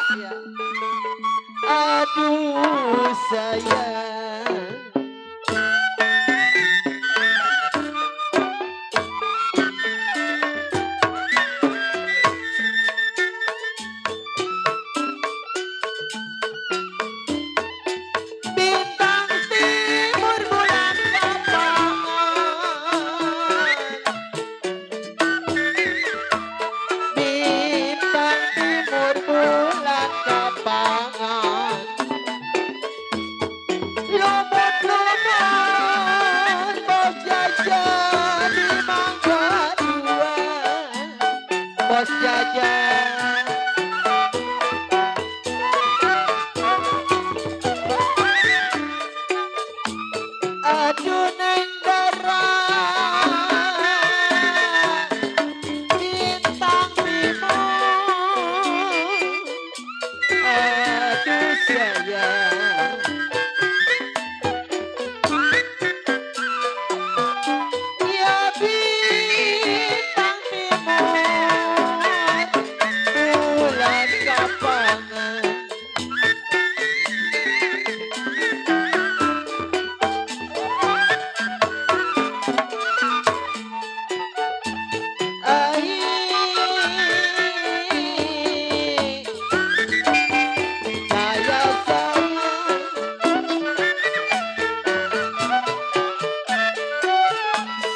Ya. Aduh sayang. Bintang timur bulan kapangan. Bintang timur bulan kapangan. Lumut-lumut bos jajan di Mangga Dua. Bos jajan. Aduh neng darah bintang timur. Aduh sayang. Ya bintang timur bulan kapangan.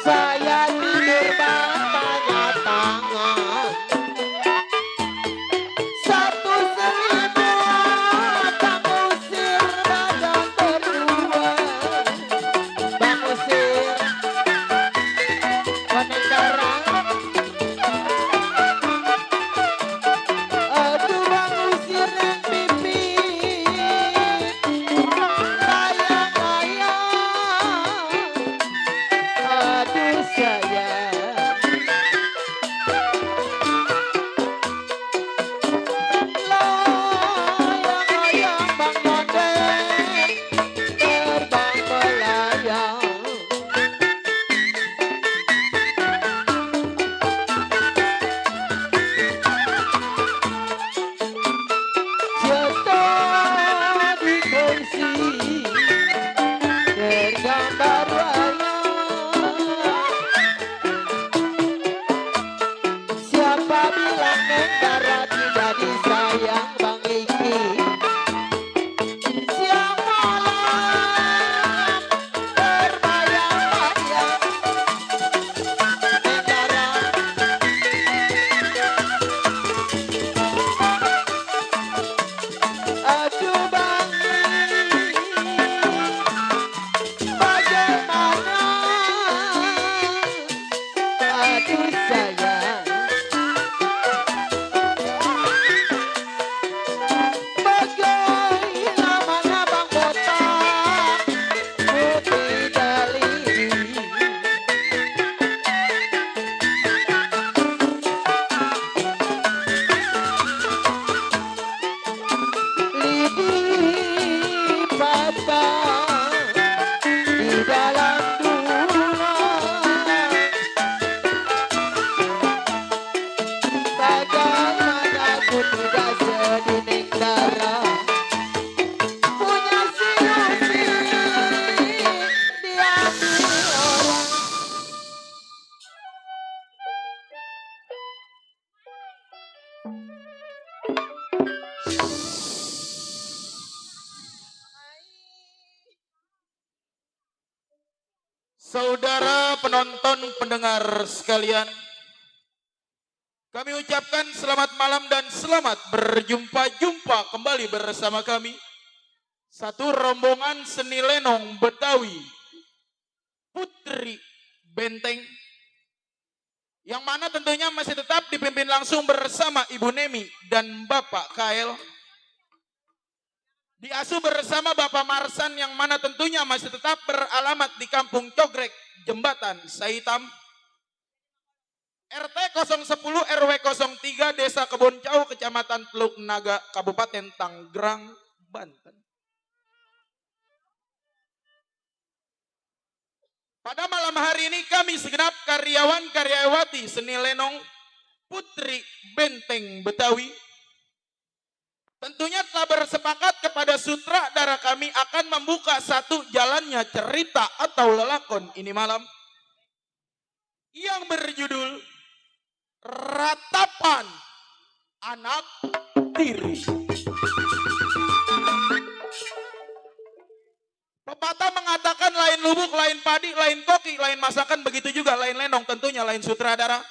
Saya tidur banyak tangan. Satu selimut Bang Usir badan berdua. Bang Usir Koneng Darah. Aduh Bang Usir neng pipit. Sayang-sayang. Aduh sayang. Layang-layang Bang Nyondeng terbang melayang. Jatuh di kursi tergambar wayang. Siapa bilang neng Darah tidak disayang Bang Iki? Siang malam terbayang-bayang neng Darah. Aduh Bang bagaimana? Aduh sayang. Bagaimana Bang Botak putih daliri. Lidi papa di dalam dunia. Bagaimana ku tidak sedih neng Darah. Punya silusin diambil orang. Saudara penonton pendengar sekalian, kami ucapkan selamat malam dan selamat berjumpa-jumpa kembali bersama kami. Satu rombongan seni lenong Betawi, Putri Benteng, yang mana tentunya masih tetap dipimpin langsung bersama Ibu Nemi dan Bapak Kael. Diasuh bersama Bapak Marsan yang mana tentunya masih tetap beralamat di Kampung Cogrek, Jembatan Saitam. RT 010 RW 03 Desa Keboncau, Kecamatan Teluk Naga, Kabupaten Tanggerang, Banten. Pada malam hari ini kami segenap karyawan karyawati seni lenong Putri Benteng Betawi Tentunya telah bersepakat kepada sutradara kami akan membuka satu jalannya cerita atau lelakon ini malam yang berjudul Ratapan Anak Tiri. Pepatah mengatakan lain lubuk, lain padi, lain koki, lain masakan, begitu juga lain lenong, tentunya lain sutradara.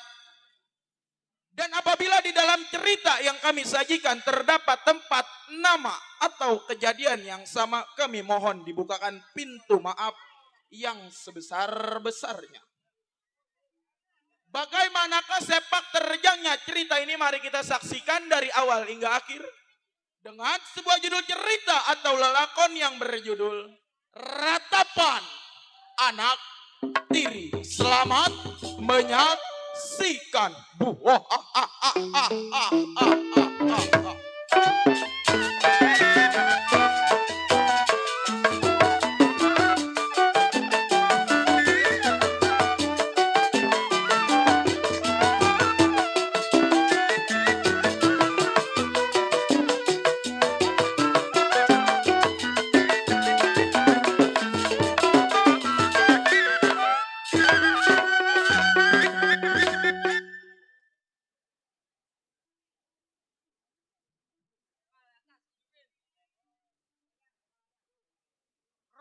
Dan apabila di dalam cerita yang kami sajikan terdapat tempat, nama, atau kejadian yang sama, kami mohon dibukakan pintu maaf yang sebesar-besarnya. Bagaimanakah sepak terjangnya cerita ini? Mari kita saksikan dari awal hingga akhir dengan sebuah judul cerita atau lelakon yang berjudul Ratapan Anak Tiri. Selamat menyaksikan.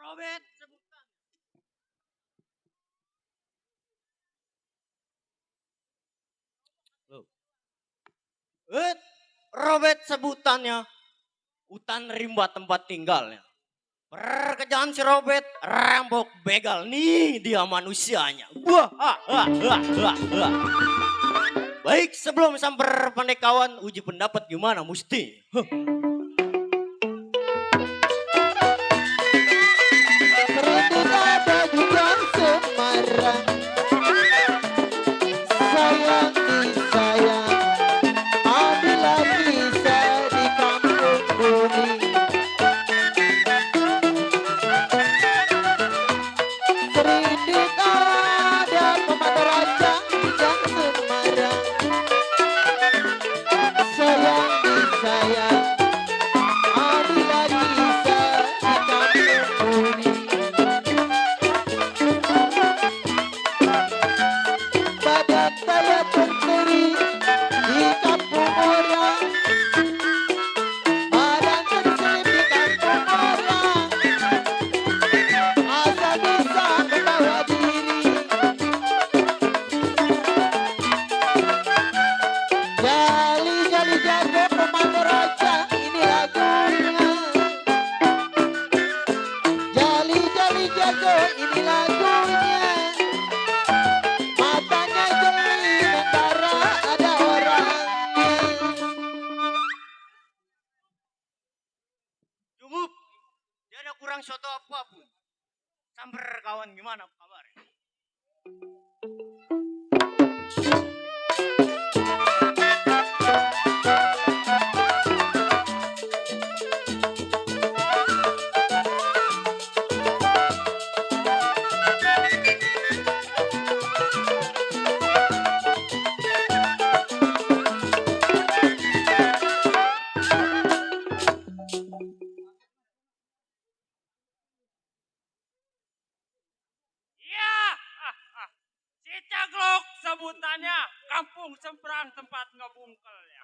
Robert sebutan. Robert sebutannya hutan rimba tempat tinggalnya. Pekerjaan si Robert rambok begal, nih dia manusianya. Baik, sebelum sampai pendekawan uji pendapat gimana mesti. Ada juga Semarang, sayang disayang, bila bisa di kampung bumi. Serindik ada pematah raja yang Semarang, sayang disayang, bila bisa di kampung bumi. Badan saya terteri di kampung orang, badan terselip di kampung orang, asal bisa membawa diri. Jali jali jago pemandu raja, ini lagunya. Jali jali jago, ini lagunya. Matanya jeli, mentara ada orangnya. Cukup, dia ada kurang soto apapun. Samper kawan gimana kabarnya? Iya, si Caglok sebutannya kampung semprang tempat ngebungkelnya.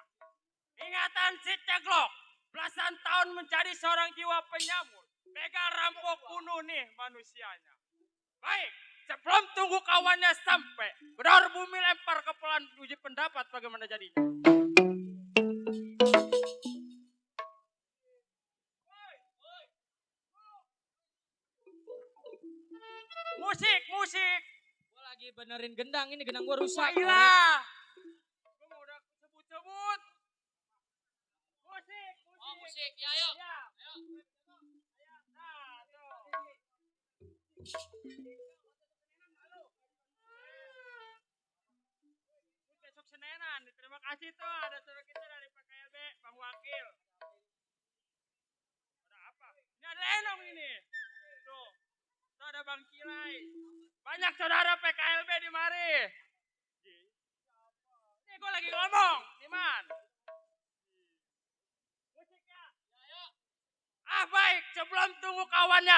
Ingatan si Caglok, belasan tahun menjadi seorang jiwa penyamur, begal rampok kuno nih manusianya. Baik, sebelum tunggu kawannya sampai, bedor bumi lempar kepelan uji pendapat bagaimana jadinya. Musik, musik. Gua lagi benerin gendang, ini gendang gua rusak. Iya. Gua mau udah sebut-sebut. Musik, musik. Oh, musik. Ya, ayo. Ya. Nah, tuh. Besok Senenan. Terima kasih tuh ada saudara kita dari PKLB, Bang Wakil. Ada apa? Ini ada Enong ini. Tuh. Tuh ada Bang Kilai. Banyak saudara PKLB di mari. Ini gue lagi ngomong, Iman. Musiknya.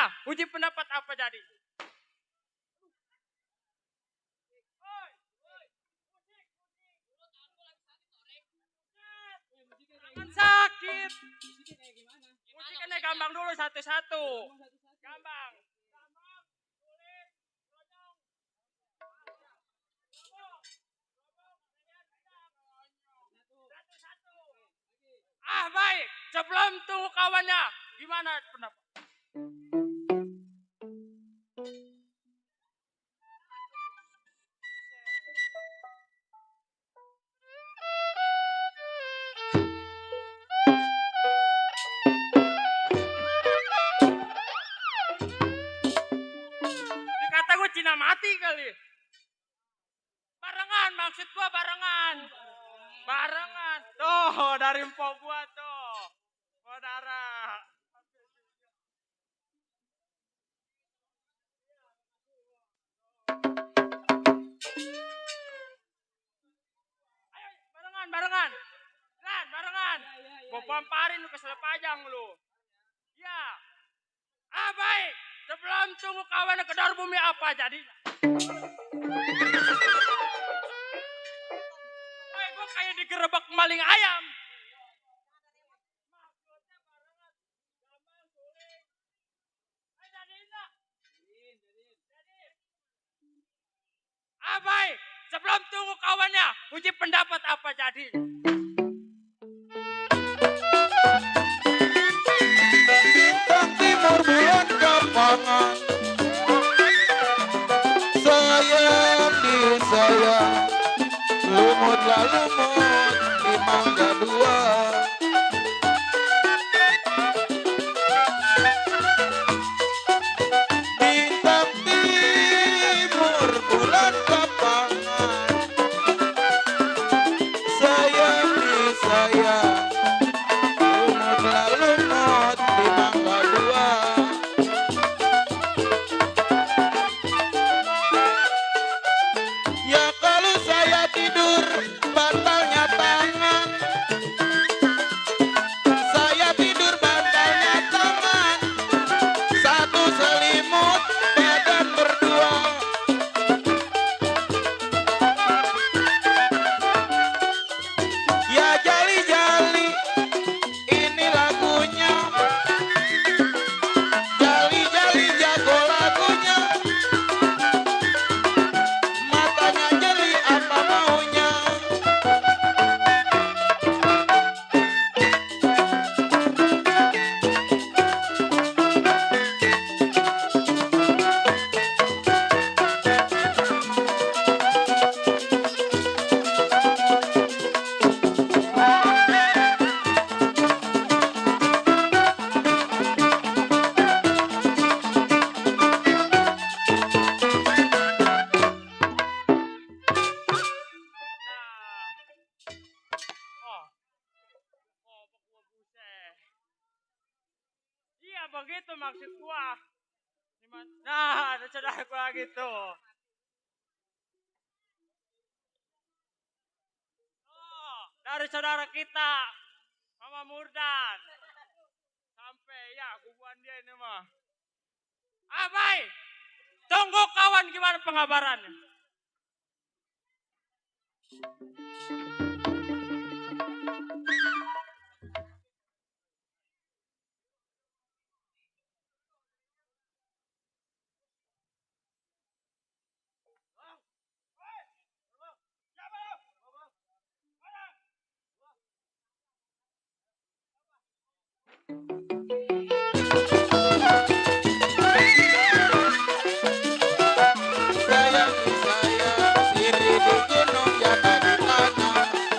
kawannya. Uji pendapat apa jadi? Jangan sakit. Musikannya gampang dulu satu-satu. Gampang. Ah baik, sebelum tunggu kawannya, gimana pendapat? Dikata gue Cina mati kali. Barengan, maksud gua barengan. Barengan. Tuh, dari empok gua tuh. Saudara. Ayo, barengan. Lan, barengan. Gua pamparin lu ke Selepajang lu. Ya. Ah, baik. Sebelum tunggu kawan kedar bumi apa jadi? Gue kayak digerebek maling ayam. Abai, sebelum tunggu kawannya, uji pendapat apa jadi? Bintang timur bulan kapangan, sayang disayang, lumutlah lumut di mangga dua. Bintang timur bulan kapangan, sayang disayang, lumutlah lumut di mangga dua. Ya kalau saya tidur bantalnya tangan, saya tidur bantalnya tangan, satu selimut badan berdua. Ya jali-jali ini lagunya, jali-jali jago lagunya, matanya jeli apa maunya. Iya begitu maksud gua. Nah, ada saudara gua gitu. Oh, dari saudara kita, Mama Murdan. Sampai ya, guguan dia ini mah. Abai, tunggu kawan gimana pengabarannya? Sayang disayang, siri di gunung jaka di tanah.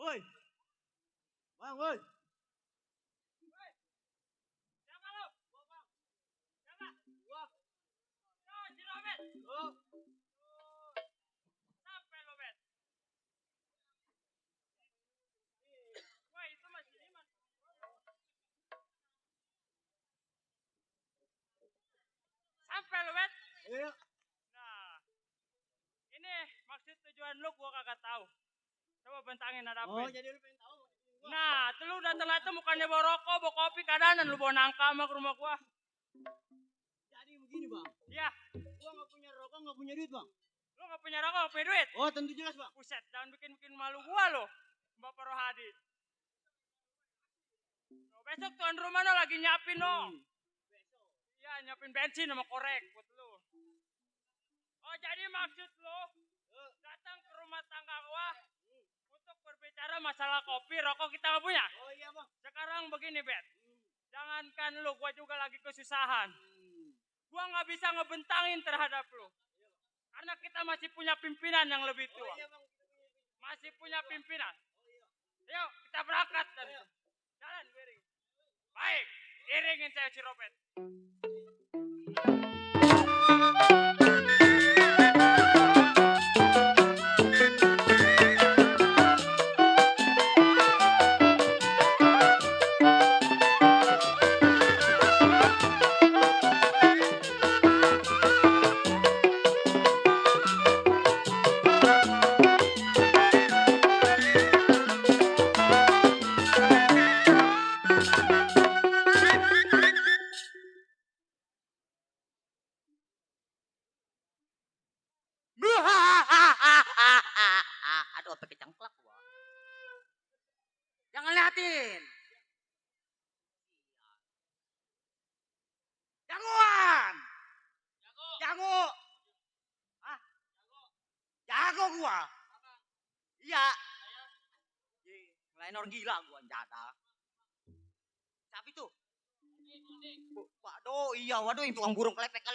Woi. Bang, woi. Siapa lu? Siapa? Gua. Oh, si Robert. Oh. Sampai lo, Bet. Wah, itu masih Iman. Sampai lo, Bet. Iya. Nah, ini maksud tujuan lu gua kagak tahu. Coba bentangin ada apa? Oh, jadi lu pengen tahu. Nah, tuh lu datang-datang bukannya bawa rokok, bawa kopi kadanan lu bawa nangka sama ke rumah gua. Jadi begini, Bang. Iya, Gua enggak punya rokok, enggak punya duit, Bang. lu gak punya rokok, gak punya duit. Oh, tentu jelas, Bang. Buset, jangan bikin malu gua lo, Bapak Rohadi. No, besok tuan rumah no lagi nyiapin no. Iya, nyiapin bensin sama korek buat lu. Oh, jadi maksud lu datang ke rumah tangga gua untuk berbicara masalah kopi, rokok kita gak punya. Oh iya, Bang. Sekarang begini, Bet. Jangankan lu, gua juga lagi kesusahan. Gua gak bisa ngebentangin terhadap lu. Karena kita masih punya pimpinan yang lebih tua. Oh iya, Bang. Masih punya pimpinan. Yuk, kita berangkat dari jalan, iring. Baik, iringin saya si Robert. Aduh, apa kecengklak gua. Jangan liatin. Jagoan. Jago. Hah? Jago gua. Iya. Lain orang gila gua jada. Siapa itu? Waduh, iya, waduh, yang tukang burung kelepek.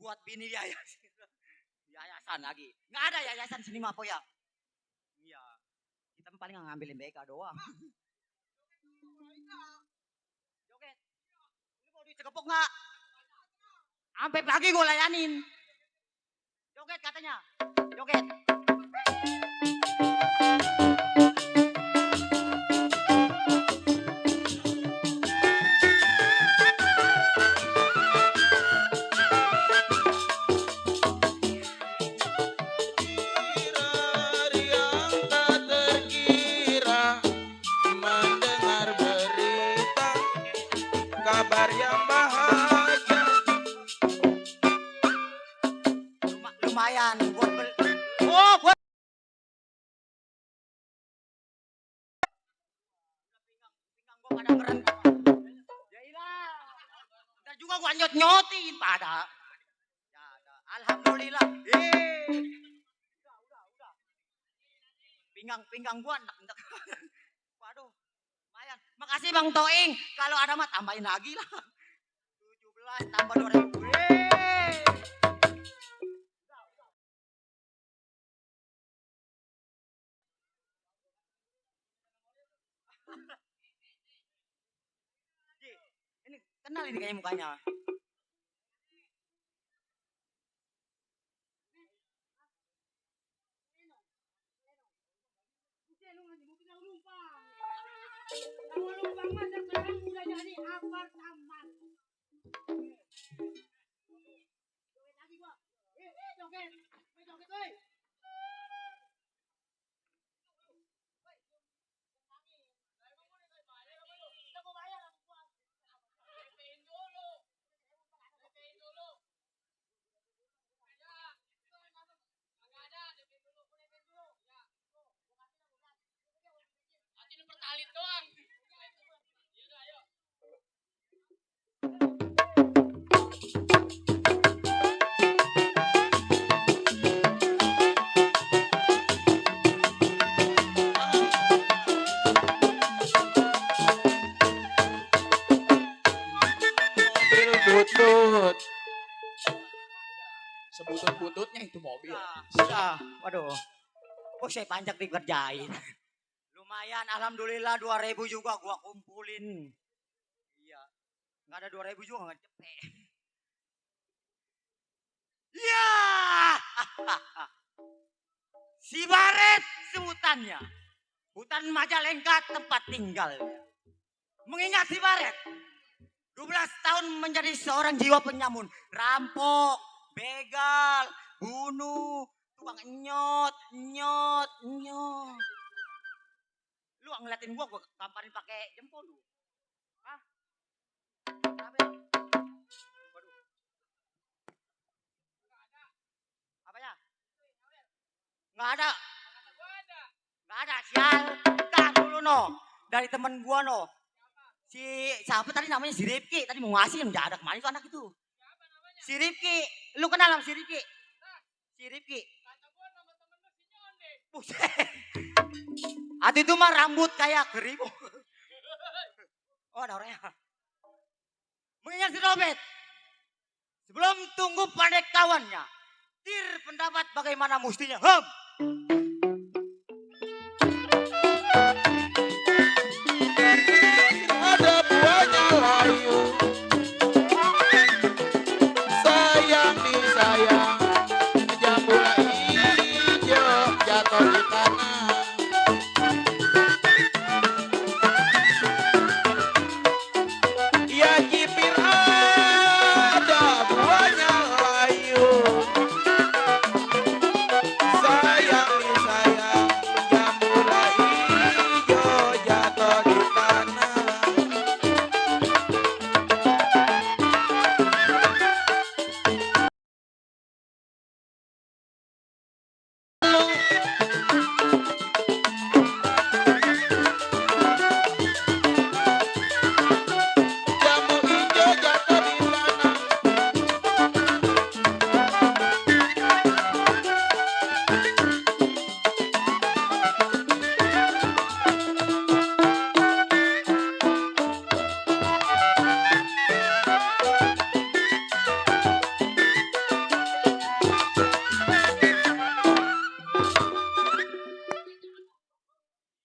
Buat bini yayasan lagi. Nggak ada yayasan sini mah, ya. Iya. Kita paling ngambilin BK doang. Joget. Ini mau duit sekepok nggak? Sampai pagi gue layanin. Joget katanya. Joget. Kabar yang bahagia. Lumayan buat beli. Oh, buat pinggang gua pada berhenti. Ya ilah. Ntar juga gua nyot-nyotin pada. Ya, alhamdulillah. Udah. Pinggang gua enak. Waduh. Lumayan. Makasih Bang Toing. Kalau ada mah tambahin lagi lah. 17 tambah 2.000. Ini kenal ini kayaknya mukanya. Kalau numpang mah sekarang udah jadi apartemen. Joget lagi gua. Joget. Joget, woi. Pertalit doang. Yaudah, ayo. butut. Sebutut-bututnya itu mobil. Waduh. Oh, saya panjang dikerjain. Lumayan, alhamdulillah 2.000 juga gua kumpulin. Iya. Nggak ada 2.000 juga nggak cepet. Iya. Si Baret sebutannya. Hutan Majalengka tempat tinggal. Mengingat si Baret. 12 tahun menjadi seorang jiwa penyamun. Rampok, begal, bunuh, tukang nyot. Lu ngeliatin gua tamparin pakai jempol lu. Hah? Kenapa ya? Waduh. Apa ya? Nggak ada. Nggak ada, sial. Ntar dulu no. Dari temen gua no. Siapa tadi namanya si Rifki. Tadi mau ngasih yang ada kemana itu anak itu. Si Rifki. Lu kenal sama si Rifki? Si Rifki. Buset. Hati itu mah rambut kayak keribu. Oh, ada orangnya. Mengingat si Robert. Sebelum tunggu pandai kawannya. Tir pendapat bagaimana mustinya. Ada buahnya layu. Sayang disayang. Jambula hijau jatuh di tanah. Ya cipir ada buahnya layu. Sayang disayang. Jambula hijau jatuh di tanah. Jambu hijau jatuh di tanah.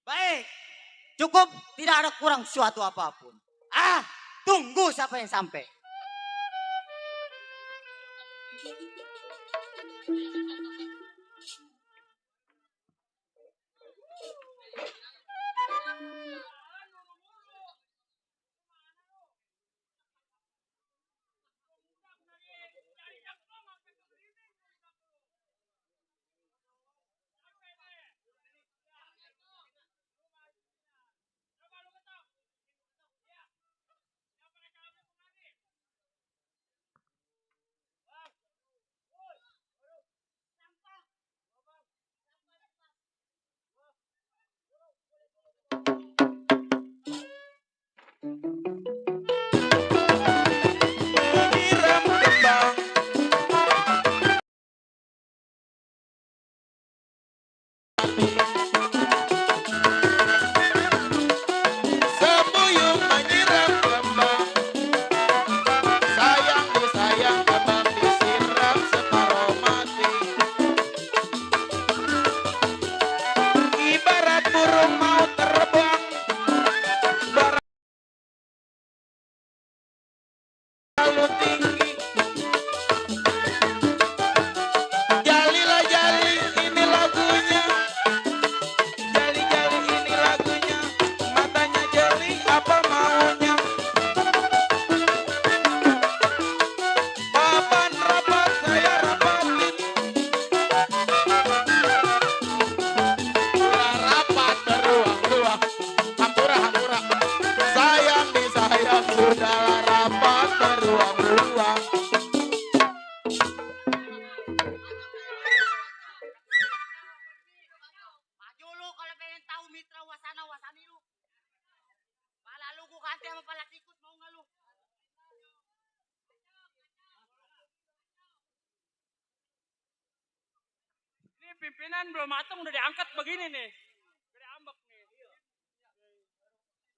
Baik. Cukup, tidak ada kurang suatu apapun. Tunggu siapa yang sampai. Menyiram kembang. Sembuyung menyiram kembang. Sayang disayang kembang disiram separuh mati. Ibarat burung mau terbang. Barat terlalu tinggi. Jalilah jali ini lagunya. Jali-jali ini lagunya. Matanya jeli apa maunya. Papan rapat saya rapatin. Ulah rapat beruang-ruang. Hampura-hampura. Sayang disayang sudahlah rapat beruang-ruang. Maju lu kalau pengen tahu mitra wasana wasani lu. Pala lu gua ganti sama pala tikus mau nggak lu? Ini pimpinan belum matang udah diangkat begini nih. Udah ambek nih.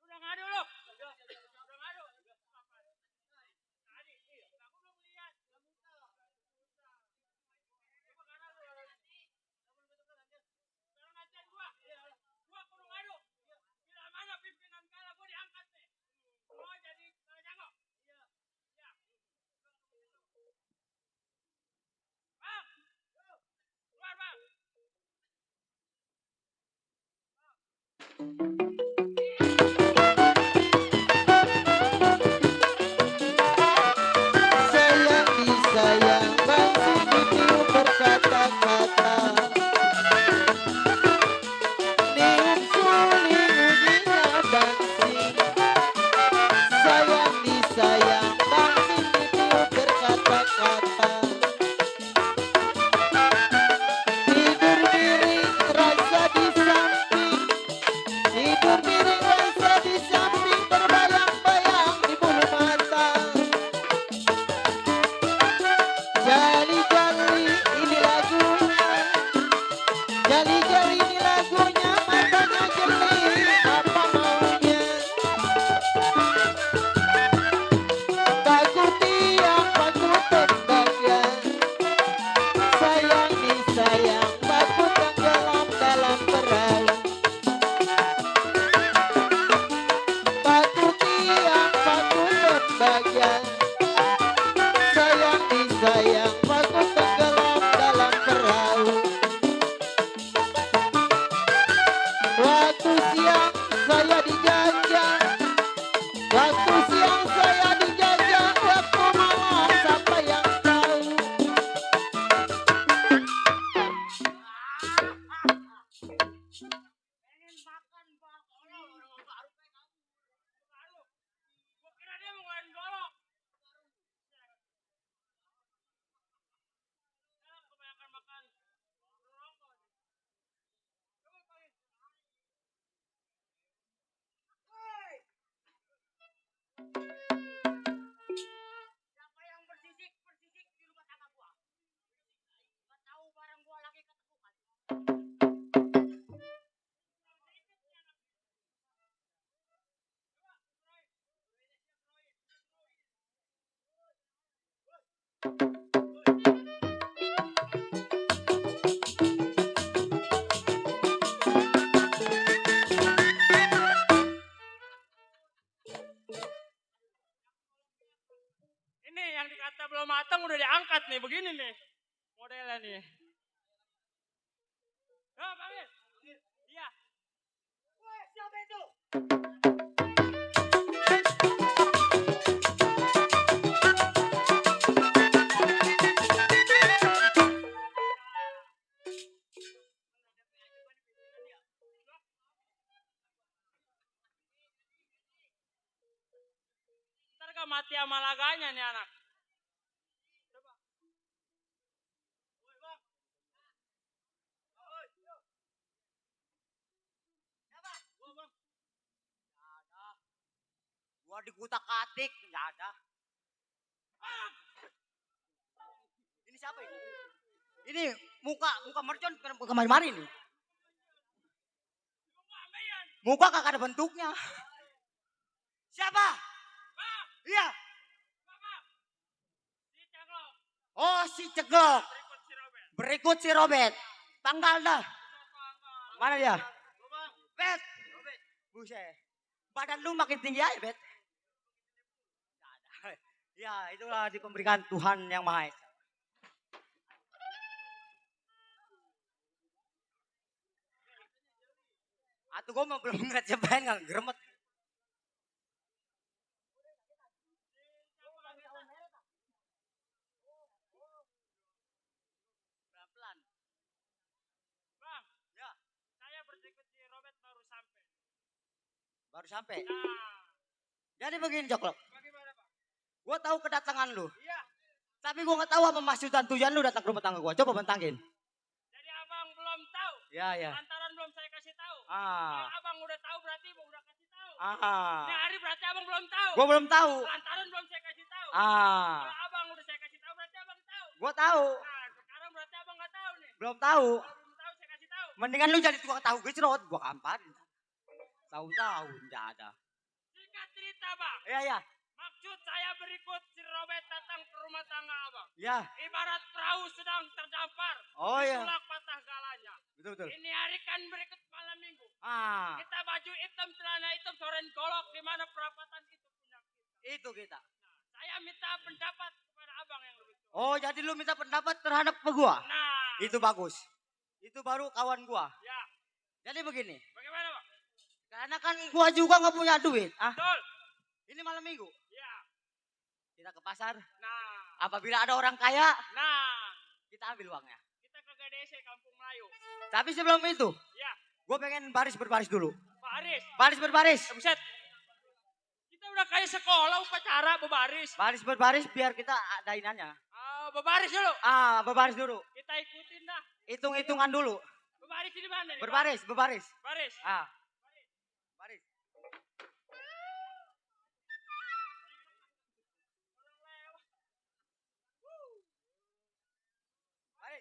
Udah ngadu lu. Udah ngadu. Sayang disayang masih ditiup berkata-kata. Nium suling ujinya bangsing. Sayang disayang masih ditiup berkata-kata. Tidur miring rasa di samping. Tidur miring rasa di samping. Terbayang-bayang di bulu mata. Jali-jali ini lagunya. Jali-jali ini lagunya. Matanya jeli apa maunya. Baku tiang baku tembaknya. Sayang disayang baku tenggelam dalam perahu. Baku tiang baku tembaknya. Sayang disayang baku tenggelam dalam perahu. Waktu siang saya dijajah. Waktu siang saya dijajah. Waktu malam siapa yang tahu. Pengen makan bang. Orang baru kayak kamu. Baru. Gua kira dia mau ngeluarin golok. Kebanyakan makan rokok. Coba paling. Siapa yang bersisik di rumah tangga gua? Gak tahu barang gua lagi ketemukan. Ini yang dikata belum matang udah diangkat nih, begini nih modelnya nih. Oh, panggil. Iya. Woi, siapa itu? Ntar gak mati sama laganya nih anak. Coba. Woi, bang. Woi, yuk. Siapa? Gua, bang. Nggak ada. Gua dikutak-atik, nggak ada. Ini siapa ini? Ini muka mercon kemari-mari nih. Muka kagak ada bentuknya. Siapa? Bang, Iya. bang. Si Caglok. Oh, si Ceglok. Berikut si Robert. Berikut si Robert. Tanggal dah. Mana dia? Bet. Buset. Badan lu makin tinggi aja, Bet. Nggak ada. Ya, itulah diberikan Tuhan yang Maha Esa. Atau gue mau belum ngeliat siapa yang nggak geremet. Pelan-pelan. Bang, Ya, saya berikut si Robert baru sampai. baru sampai. Nah, Jadi begini, Joklok. bagaimana Bang? Gue tahu kedatangan lu. Iya, Tapi gue nggak tahu apa maksud dan tujuan lu datang ke rumah tangga gue. Coba bentangin. jadi abang belum tahu. Ya, ya. Lantaran belum saya kasih tahu. Ah. Kalau abang udah tahu berarti abang udah kasih tahu. Ah. Ini hari berarti abang belum tahu. Gue belum tahu. Lantaran belum saya kasih tahu. Ah. Kalau abang udah saya kasih tahu berarti abang tahu. Gue tahu. Nah, sekarang berarti abang nggak tahu nih. Belum tahu. Kalau belum tahu saya kasih tahu. Mendingan lu jadi tukang tahu gejrot. Gue kamparin. Tahu-tahu nggak ada. Singkat cerita bang. Ya, ya. Maksud saya berikut si Robert datang ke rumah tangga abang. Ya. Ibarat perahu sedang terdampar. Oh ya. Tulak patah galanya. Betul, betul. Ini hari kan berikut malam minggu. Ah. Kita baju hitam, celana hitam, soren golok di mana perapatan itu punya kita. Itu kita. Saya minta pendapat kepada abang yang lebih tua. Oh, jadi lu minta pendapat terhadap gua? Nah, Itu bagus. Itu baru kawan gua. ya. Jadi begini. Bagaimana bang? Karena kan gua juga nggak punya duit. Ah, Betul. ini malam minggu. Ya. Kita ke pasar. Nah. Apabila ada orang kaya, Nah. kita ambil uangnya. Kita ke GDC Kampung Melayu. Tapi sebelum itu, Ya. gue pengen berbaris dulu. Pak Aris. Berbaris. Buset. Kita udah kayak sekolah upacara berbaris. Baris biar kita adainannya. Berbaris dulu. Berbaris dulu. Kita ikutin dah. Hitung-hitungan dulu. Berbaris di mana nih? Berbaris. Baris. Baris. Baris. Ayo.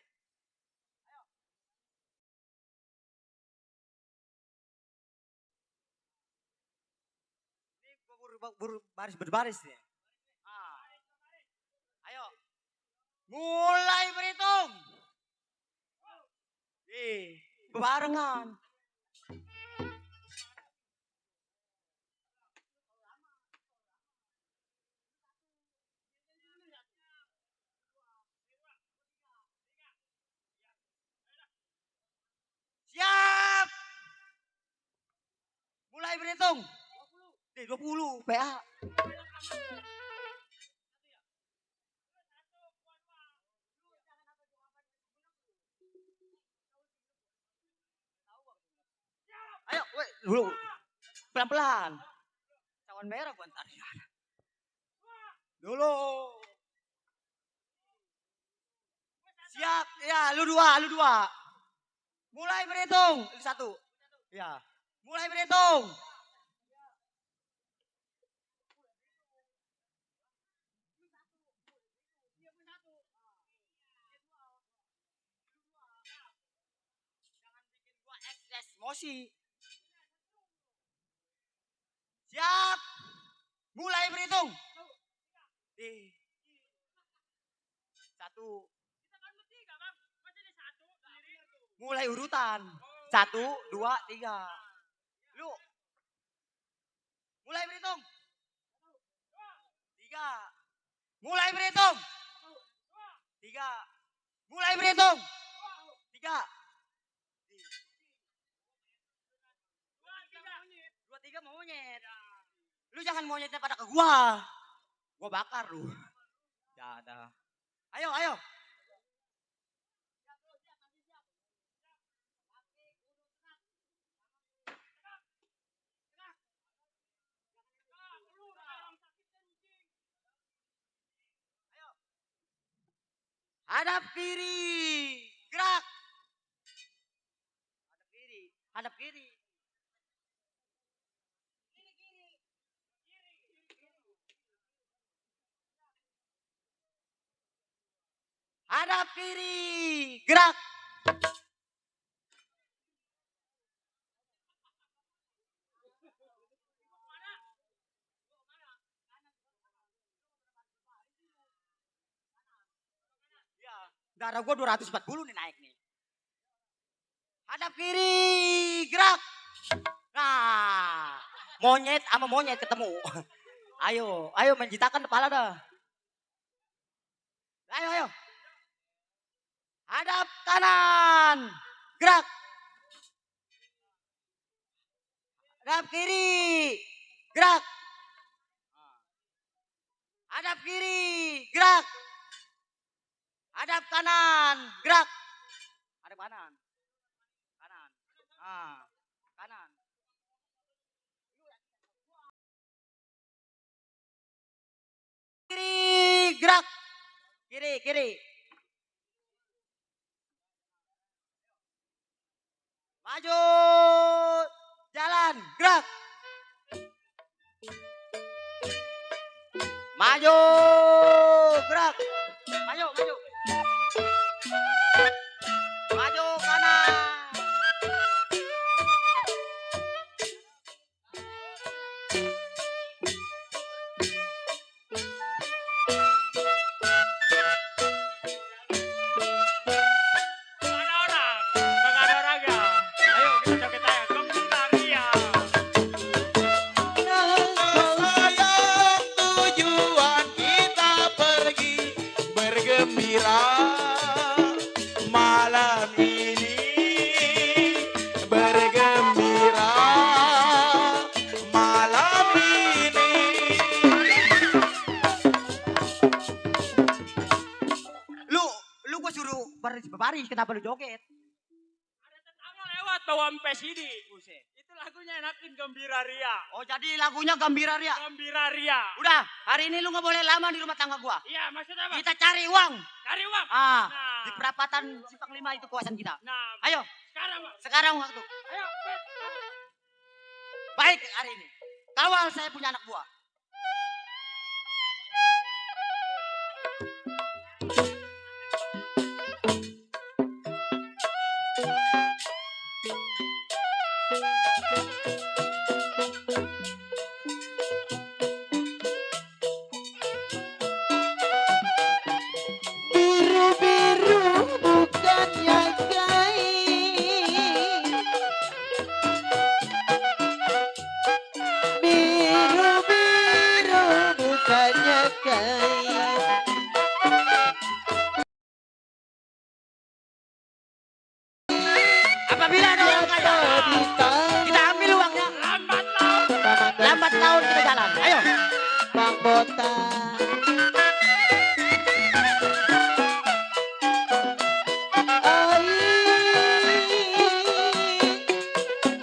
Ini gua buru baris berbaris nih. Ayo. Mulai berhitung. Barengan. Siap. Mulai berhitung. 20 PA. Ayo, dulu. Pelan-pelan. Cawan merah gua ntar. Dulu. Siap. Ya, lu dua. Mulai berhitung. Lu 1. Ya. Mulai berhitung. Jangan bikin gua emosi. Siap. Mulai berhitung. 1. Mulai urutan. 1, 2, 3. Lu. Mulai berhitung. 3. Mulai berhitung. 3. Mulai berhitung. 3. 2, 3 mau monyet. Lu jangan monyetnya pada ke gua. Gua bakar lu. Ya ada. Ayo. Hadap kiri. Gerak. Hadap kiri. Hadap kiri. Gerak. Darah gua 240 nih naik nih. Hadap kiri, gerak. Nah, monyet sama monyet ketemu. Ayo menjitakan kepala dah. Ayo. Hadap kanan, gerak. Hadap kiri, gerak. Hadap kiri, gerak. Hadap kanan, gerak. Hadap kanan. Kanan. Kiri, gerak. Kiri. Maju. Jalan, gerak. Maju, gerak. Maju. Maju kanan. Gak ada orang ya. Ayo kita joget aja. Gembira ria. Sayang tujuan kita si Babaris, kenapa lu joget? Ada tetangga lewat bawa MP3. Buset. Itu lagunya enakin Gembira Ria. Oh, jadi lagunya Gembira Ria. Gembira Ria. Udah, hari ini lu nggak boleh lama di rumah tangga gua. Iya, maksudnya apa? Kita cari uang. Cari uang. Ah, Nah. di perapatan Simpang 5 itu kawasan kita. Nah, Ayo, sekarang Bang. sekarang waktu. Ayo, Bet. Baik hari ini. Kawal saya punya anak buah. Biru-biru bukannya kain, biru-biru bukannya kain. Apabila ada orang kaya, Di kita ambil uangnya. Lambat laun. Lambat laun kita jalan. Ayo. Bang Botak.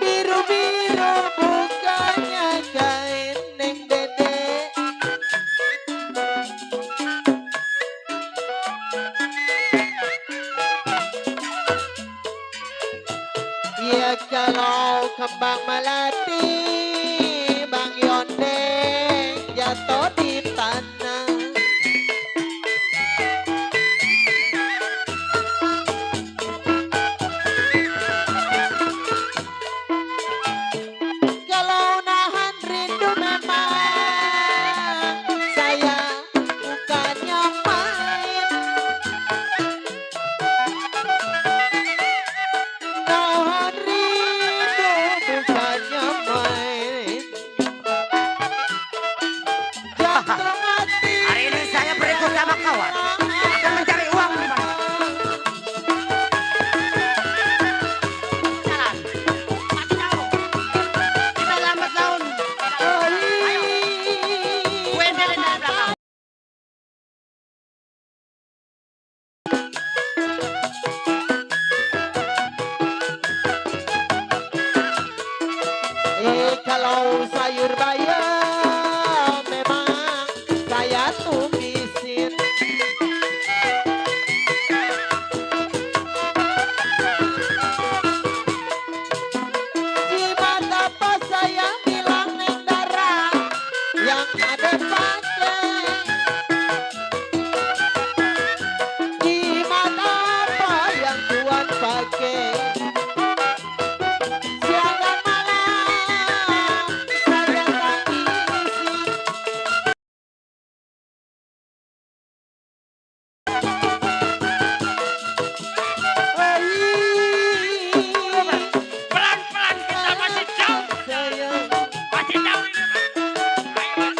Biru-biru bukannya kain neng dedek. Ya kalau kembang melati Bang Yondeng jatuh di tanah. Kalau nahan rindu memang saya bukannya main. Nahan rindu bukannya main. Jantung hati Hari ini saya berikut sama kawan. Akan mencari uang di mana? Jalan. Mati jauh. Kita lambat laun. Ayo. Gue jalan dari belakang. Kalau sayur bayam memang saya tumisin. Jimat apa saya bilang neng darah yang ada pakai. Jimat apa yang tuan pakai. Siang dan malam saya tangisi. Pelan-pelan kita masih jauh. Sayang, Masih jauh ini, Bang. Ayo, Bang.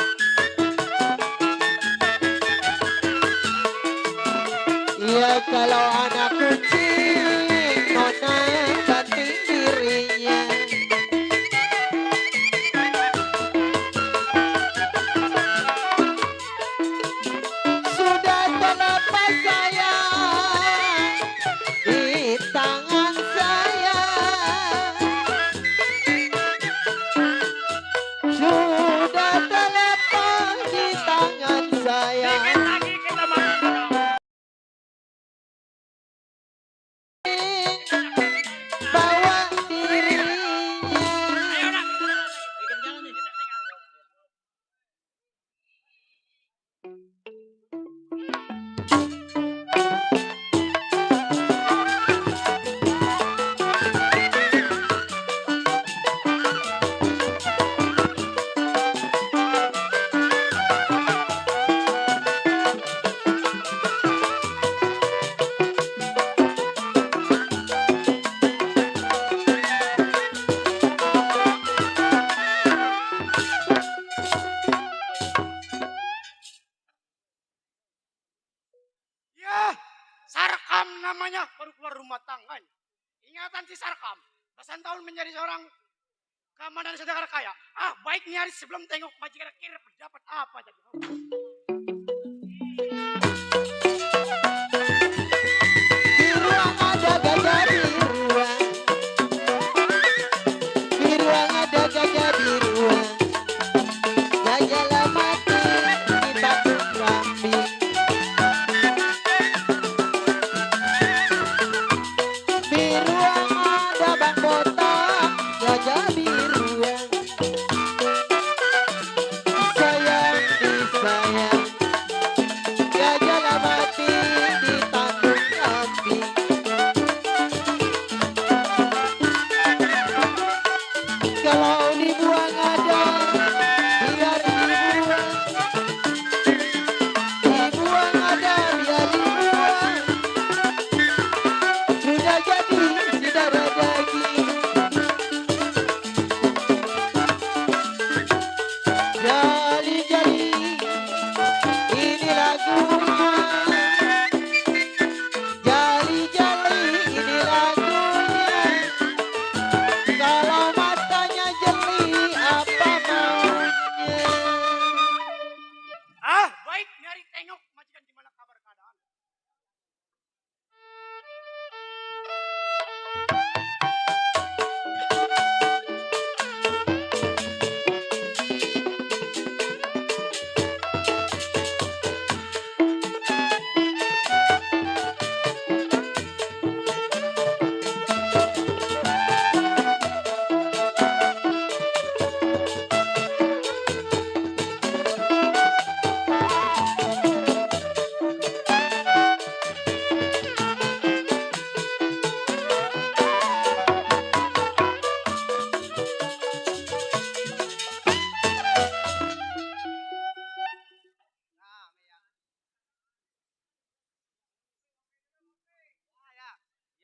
ya kalau anak kucing nona banting dirinya. Sudah terlepas saya di tangan saya. Sudah terlepas di tangan saya. Dikit lagi kita masuk ke dalam. Bawa dirinya. Ayo, nak. Kita jalan nih. Kita tinggal. Ya, Sarkam namanya baru keluar rumah tangganya. Ingatan si Sarkam, belasan tahun menjadi seorang keamanan saudara kaya. Ah, baik nyaris sebelum tengok majikan kira dapat apa jadi. Biru lagunya. Jali-jali ini lagunya. Kalau matanya jeli apa maunya? Ah, baik nyari tengok majikan gimana kabar keadaan.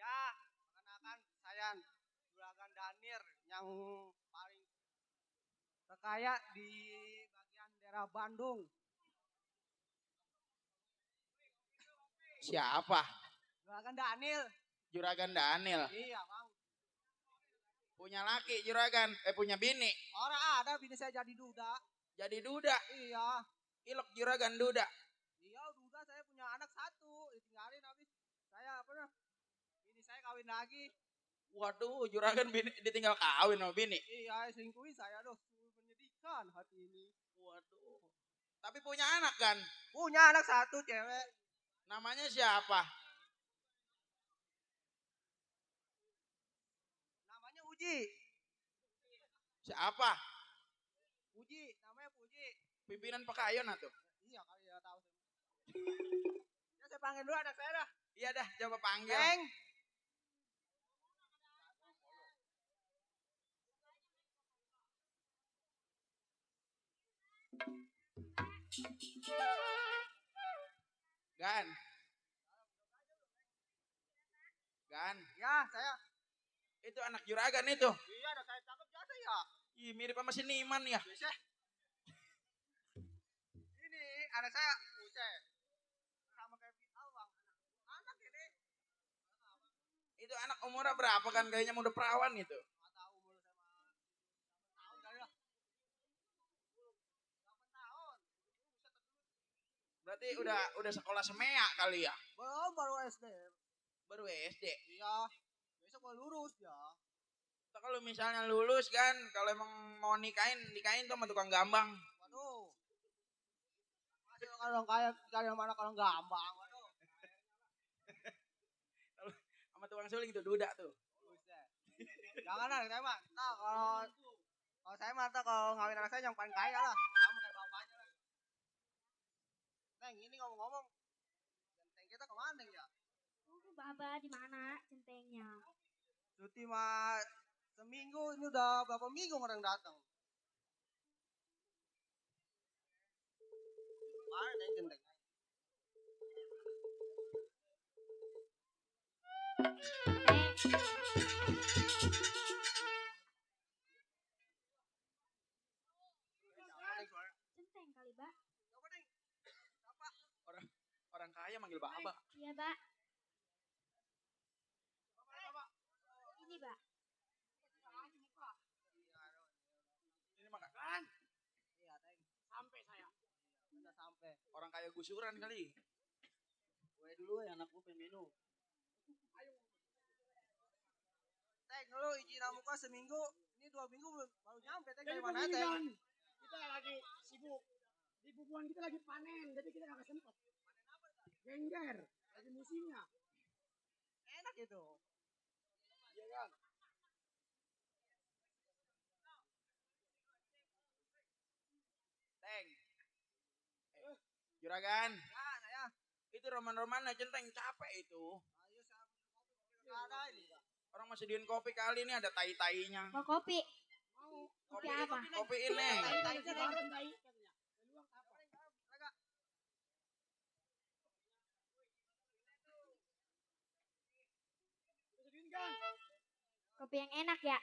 Ya, kenakan saya Juragan Danir yang paling terkaya di bagian daerah Bandung. Siapa? Juragan Danil. Juragan Daniel. Iya, Bang. Punya laki juragan, punya bini. Orang ada bini saya jadi duda. Jadi duda, Iya. ilok juragan duda. Iya, duda saya punya anak satu. Ditinggalin habis saya apa nah? Bini saya kawin lagi. Waduh, juragan bini ditinggal kawin sama bini. Iya, selingkuhin saya doh. Menyedihkan hati ini. Waduh. Tapi punya anak kan? Punya anak satu cewek. Namanya siapa? Namanya Uji. Siapa? Puji, namanya Puji. Pimpinan Pekayon tuh. Iya kali ya tahu. Ya saya panggil dulu anak saya dah. Iya dah, coba panggil. Neng. Gan. Gan, Ya saya. itu anak juragan itu. Iya anak saya cakep biasa ya. Ih, mirip sama si Niman ya. Biasa. Ini anak saya. Buset. Sama kayak Bang. Anak ini. Itu anak umurnya berapa kan? Kayaknya udah perawan itu. Nggak tahu umur sama. Tahun kali lah. 8 tahun. Berarti udah sekolah semea kali ya. Belum baru SD. Baru SD. Iya. Besok mau lurus ya. Nah, kalau misalnya lulus kan, kalau emang mau nikahin tuh sama tukang gambang. Waduh. Masih kalau kayak yang mana kalau gampang. Waduh. Sama tukang suling tuh duda tuh. Buset. Jangan lah saya mah. Nah kalau saya mah kalau ngawin anak saya yang paling kaya lah. Sama kayak bapaknya lah. Neng ini ngomong-ngomong. Genteng kita kemana Neng ya? Baba di mana centengnya? Cuti mah seminggu ini udah berapa minggu orang datang. Mana Neng genteng? Centeng kali, Mbak. Coba Neng. Apa? Orang kaya manggil baba. Iya, Mbak. Ini, Mbak. Ini makan. Iya, Neng. Sampai saya. Udah sampai. Orang kaya gusuran kali. Gue dulu ya anak gue pengen minum. Teng, lu izin muka seminggu, ini 2 minggu baru nyampe. Teng, dari mana Teng? Begini, kita lagi sibuk. Di bubuan kita lagi panen, jadi kita nggak sempet. Gengger, lagi musimnya. Enak itu. Iya kan? Teng. Juragan. Ya, saya. Itu roman-roman centeng capek itu. Ayo saya nggak ada ini. Orang masih sediain kopi kali ini ada tai-tainya. Mau kopi? Mau. Kopi apa? Kopi ini. Tai sekarang tai. Luang apa? Sediain kan? Kopi yang enak ya?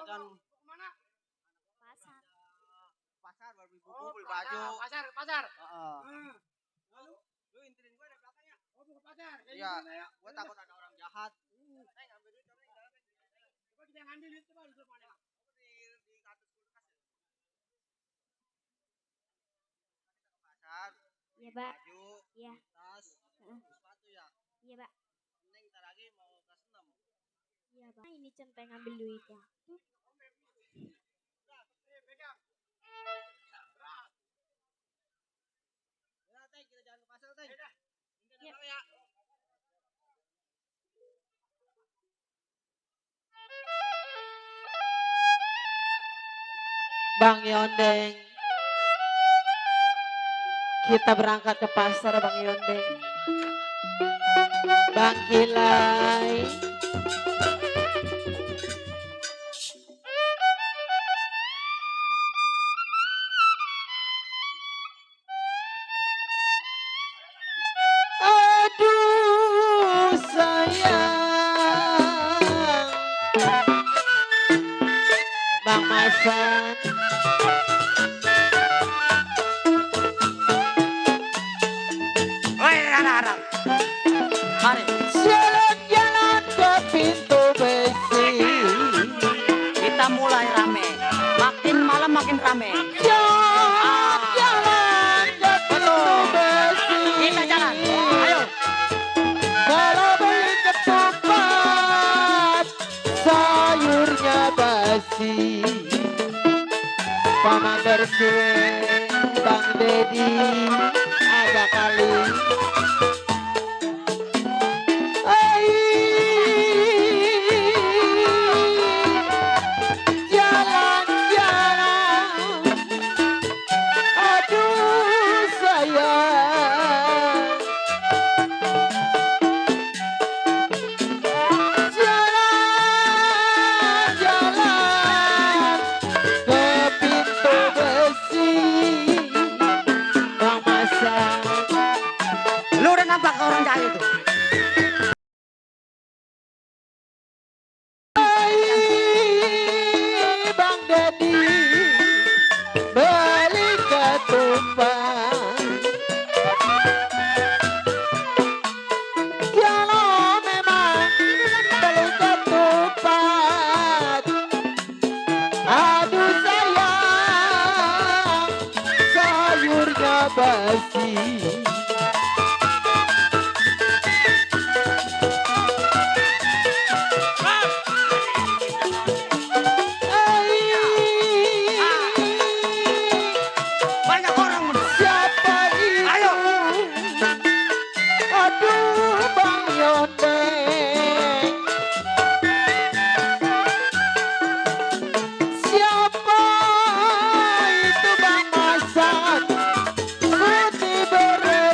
Kemana? Pasar. Pasar baru beli buku, Oh, beli baju. pasar. Heeh. Lalu? Lu intilin gue dari belakangnya. Oh, buka pasar. Ya, Iya. gimana ya? Gue takut ada orang jahat. Coba kita yang ambil itu Bang, dulu mana? Di kartu kulkas ya. Pasar, Iya, Mbak. baju, Iya. tas, Heeh. sepatu ya. Iya, Mbak. Neng ntar lagi mau kelas 6. Iya, Mbak. Ini centeng ambil duitnya. Tuh. Pegang. Ya, Teng, kita jalan ke pasar, Teng. Yaudah. Yuk. Ya. Bang Yondeng. Kita berangkat ke pasar Bang Yondeng. Bang Kilai. Aduh sayang. Bang Masan. Woi, anak-anak. Mari. Jalan-jalan ke pintu besi. Kita mulai rame. Makin malam makin rame. Jalan-jalan ke pintu besi. Kita jalan. Ayo. Kalau beli ketupat, sayurnya basi. Paman bersih, Bang Dedi, ada kali. Hai, jalan-jalan, aduh sayang. Jalan-jalan ke pintu besi. Bang Masan. Lu udah nampak orang jahat itu? Hai, Bang Dedi, beli ketupat. Kalau memang beli ketupat, aduh sayang, sayurnya basi. Banyak orang. Siapa itu? Ayo. Aduh Bang Yondeng. Siapa itu Bang Masan? Putih beret.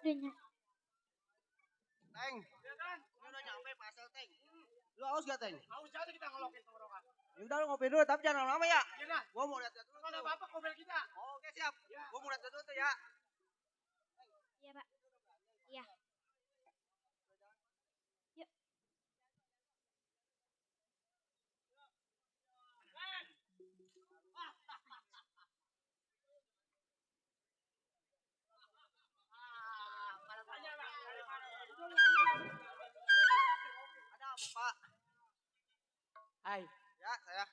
Udah Teng. Lu udah nyampe pasal, Teng. Lu haus gak, Teng? Haus aja kita ngelokin tenggorokan. Ya udah lu ngopi dulu, tapi jangan lama-lama ya. Iya dah. Gua mau lihat dulu. Kalau apa-apa kobel kita. Oke, siap. Gua mau lihat dulu tuh ya. Iya, Pak. Iya. Yuk. Ada apa, Pak? Hai, Ya, saya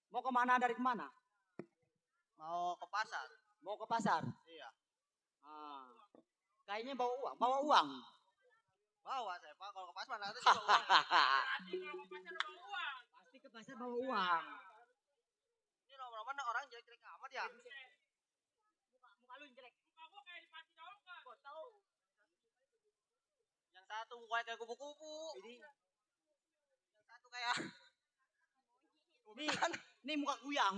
mau kemana dari kemana? mau ke pasar. Mau ke pasar? Iya. Ah, kayaknya bawa uang. Bawa uang. Bawa saya, Pak. Kalau ke pasar mana ada sih bawa uang. Pasti ke pasar bawa uang. Ini nomor mana orang jelek-jelek amat ya? Muka lu jelek. Yang satu mukanya kayak kupu-kupu. Yang satu kayak Nih muka kuyang.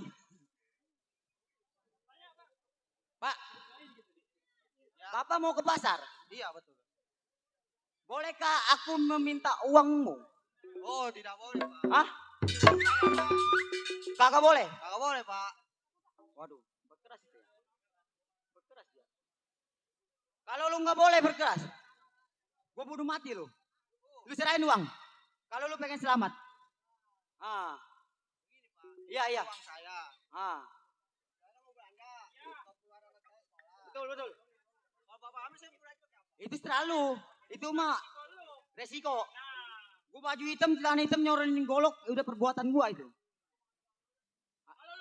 Pak, Ya. Bapak mau ke pasar? Iya, betul. Bolehkah aku meminta uangmu? Oh, tidak boleh, Pak. Hah? Kakak boleh? Kagak boleh, Pak. Waduh, berkeras itu ya. Berkeras ya. Kalau lu nggak boleh berkeras, gua bunuh mati lu. Lu serahin uang. Kalau lu pengen selamat. Ah. Iya, iya. Uang saya. Ah. Saya mau belanja. Mau keluar anak saya sekolah. Betul, betul. Kalau Bapak ambil saya belanja apa? Itu terlalu. Itu mah resiko. Gua baju hitam, celana hitam nyoronin golok, udah perbuatan gua itu.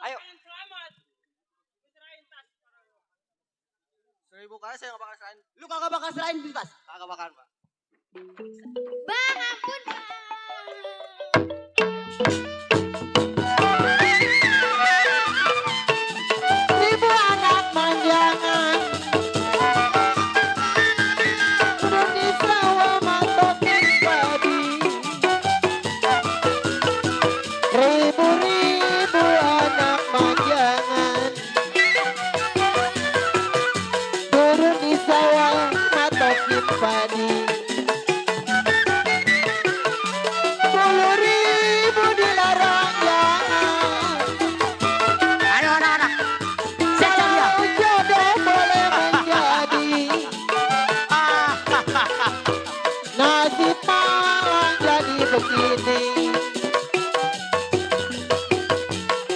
Ayo. 1000 kali saya nggak bakal selain. Lu kagak bakal serahin itu tas. Kagak bakalan, Pak. Bang, ampun, Bang. Ribu anak manjangan turun di sawah matokin padi. Ribu-ribu anak manjangan turun di sawah matokin padi. 10.000 dilarang jangan. Ayo anak-anak. Siapa dia? Kalau jodoh boleh menjadi nasib malang jadi begini.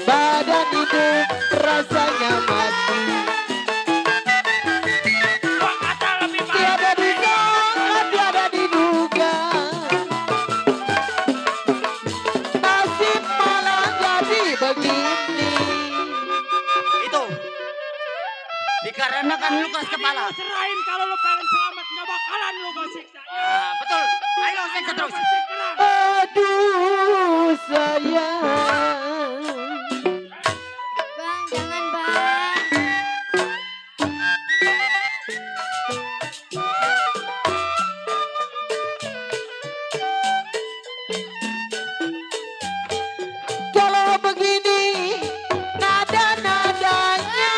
Badan hidup rasanya mati. Tiada disangka, tiada diduga. Nasib malang jadi begini. Itu. Dikarenakan lu keras kepala. Serahin kalau lu pengen selamat nggak bakalan lu gua siksa. Ah, betul. Ayo siksa terus. Aduh sayang. Bang, jangan, Bang. Kalau begini nada-nadanya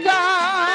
gak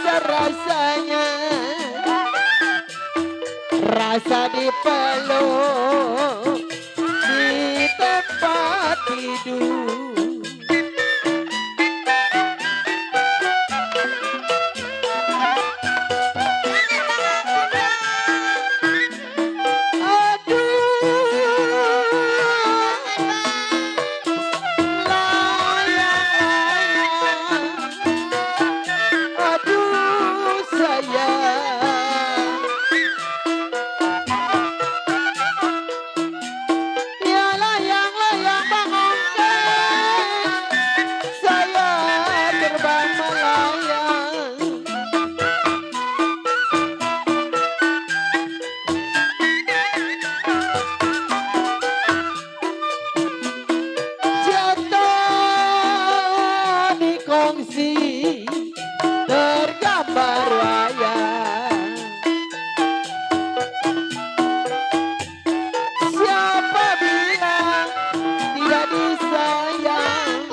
beda rasanya, rasa dipeluk di tempat tidur. Tergambar wayang, siapa bilang tidak disayang,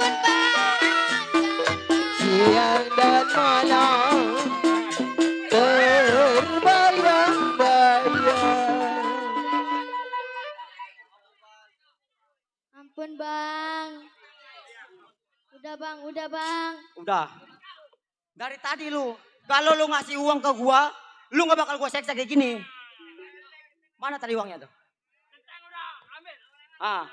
siang dan malam terbayang-bayang. Ampun bang. Udah bang, udah bang. Udah. Dari tadi lu, kalau lu ngasih uang ke gua, lu nggak bakal gua seksa kayak gini. Mana tadi uangnya tuh? Centeng udah ambil. Ah.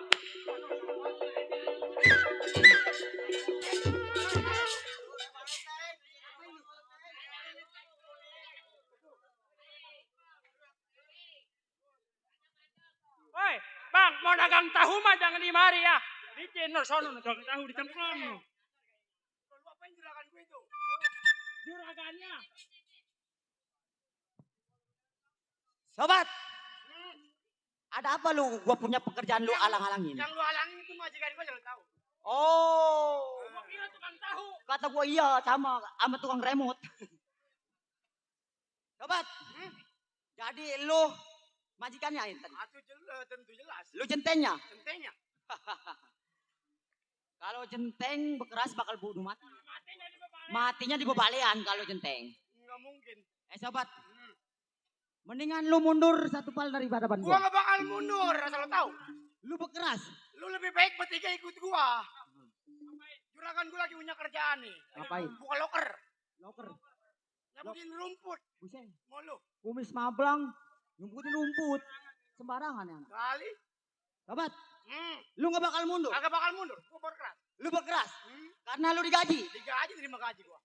Woi, bang, mau dagang tahu mah jangan di mari ya. Di channel sono dagang tahu di cemplon. Lu apain juragan gue itu? Juragannya. Sobat. Ada apa lu? Gua punya pekerjaan lu alang-alangin. Yang lu halangin itu majikan gue jangan tahu. Oh. Gua kira tukang tahu. Kata gua iya sama tukang remote. Sobat. Jadi lu majikannya Inten. Tentu jelas. Lu centengnya. Centengnya. Kalau centeng bekeras bakal bunuh mati. Matinya di bebalik. Matinya di bebalean kalau centeng. Enggak mungkin. Sobat. Mendingan lu mundur satu pal dari hadapan Gua gua. nggak bakal mundur, asal lo tahu. Lu bekeras. Lu lebih baik bertiga ikut gua. Juragan gua lagi punya kerjaan nih. Ngapain? Buka loker. Loker. Nyabutin rumput. Buset. Mau lu? Kumis mablang. Nyumputin rumput. Sembarangan ya. Kali. Sobat. Lu gak bakal mundur. Agak bakal mundur. Gua berkeras. Lu bekeras. Karena lu digaji. Digaji terima gaji gua.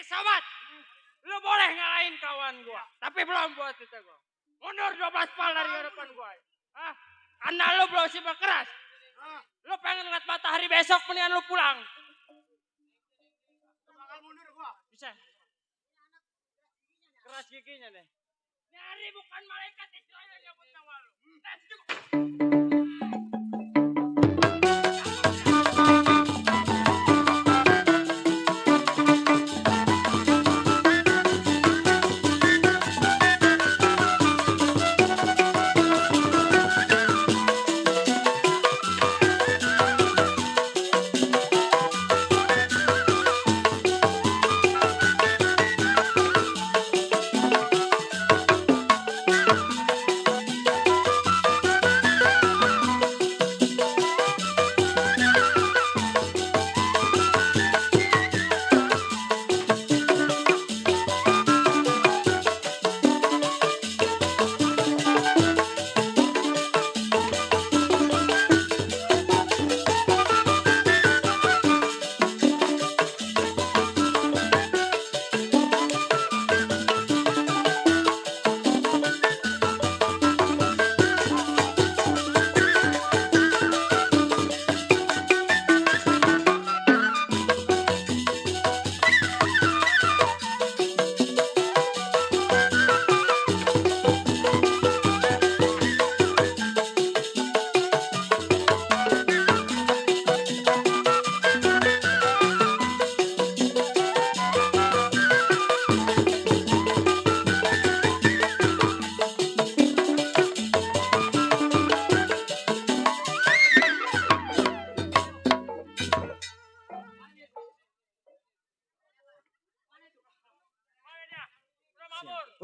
Sobat, lu boleh ngalahin kawan gua, tapi belum buat itu gua. Mundur 12 pal dari hadapan gua. Hah? Karena lu belum sih berkeras. Lu pengen ngeliat matahari besok, mendingan lu pulang. Bakal mundur gua. Bisa. Keras giginya deh. Nyari bukan malaikat Israel yang nyabut nyawa lu. Let's go.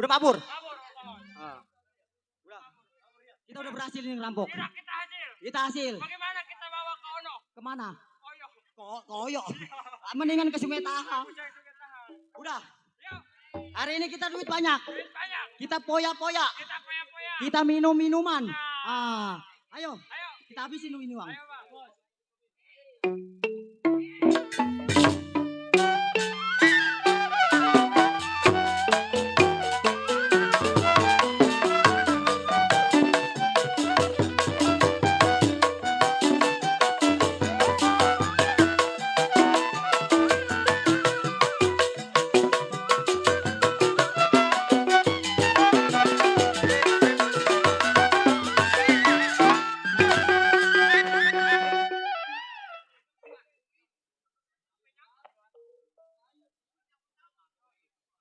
Udah kabur. Kabur. Ah. Udah. Kita udah berhasil nih ngerampok. Kira kita hasil. Kita hasil. Bagaimana kita bawa ke Ono? Kemana? Oyo. Koyo. Mendingan ke Sungai Tahang. Usai sudah tahan. Udah. Yuk, Hari ini kita duit banyak. duit banyak. Kita poya-poya. Kita poya-poya. Kita minum-minuman. Nah. Ayo, Ayo. kita habisin dulu ini uang. Ayo, Pak. Bos.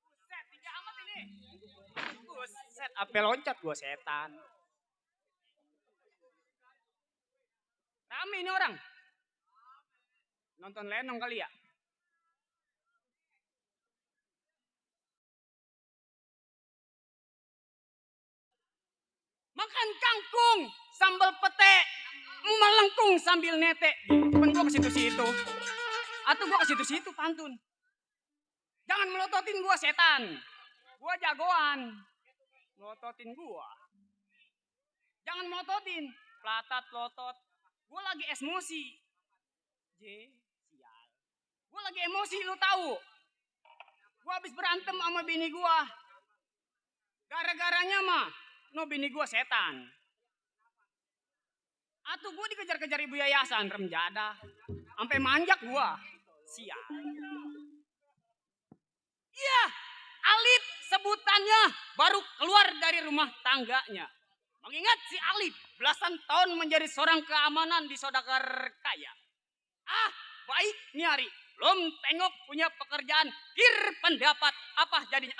Buset, tinggi amat ini. Buset, apa loncat gua setan. Rame ini orang. Nonton Lenong kali ya? Makan kangkung, sambal pete, melengkung sambil nete. Kan gua ke situ-situ. Atau gua ke situ-situ pantun. Jangan melototin gua setan. Gua jagoan. Melototin gua. Jangan melototin. Pelatat lotot. Gua lagi emosi. Sial. Gua lagi emosi lu tahu. Gua habis berantem sama bini gua. Gara-garanya mah no bini gua setan. Atau gua dikejar-kejar ibu yayasan remjada. Sampai manjak gua. Sial. Iya, Alip sebutannya baru keluar dari rumah tangganya. Mengingat si Alip belasan tahun menjadi seorang keamanan di Saudagar Kaya. Baik nyari, belum tengok punya pekerjaan, kir pendapat apa jadinya.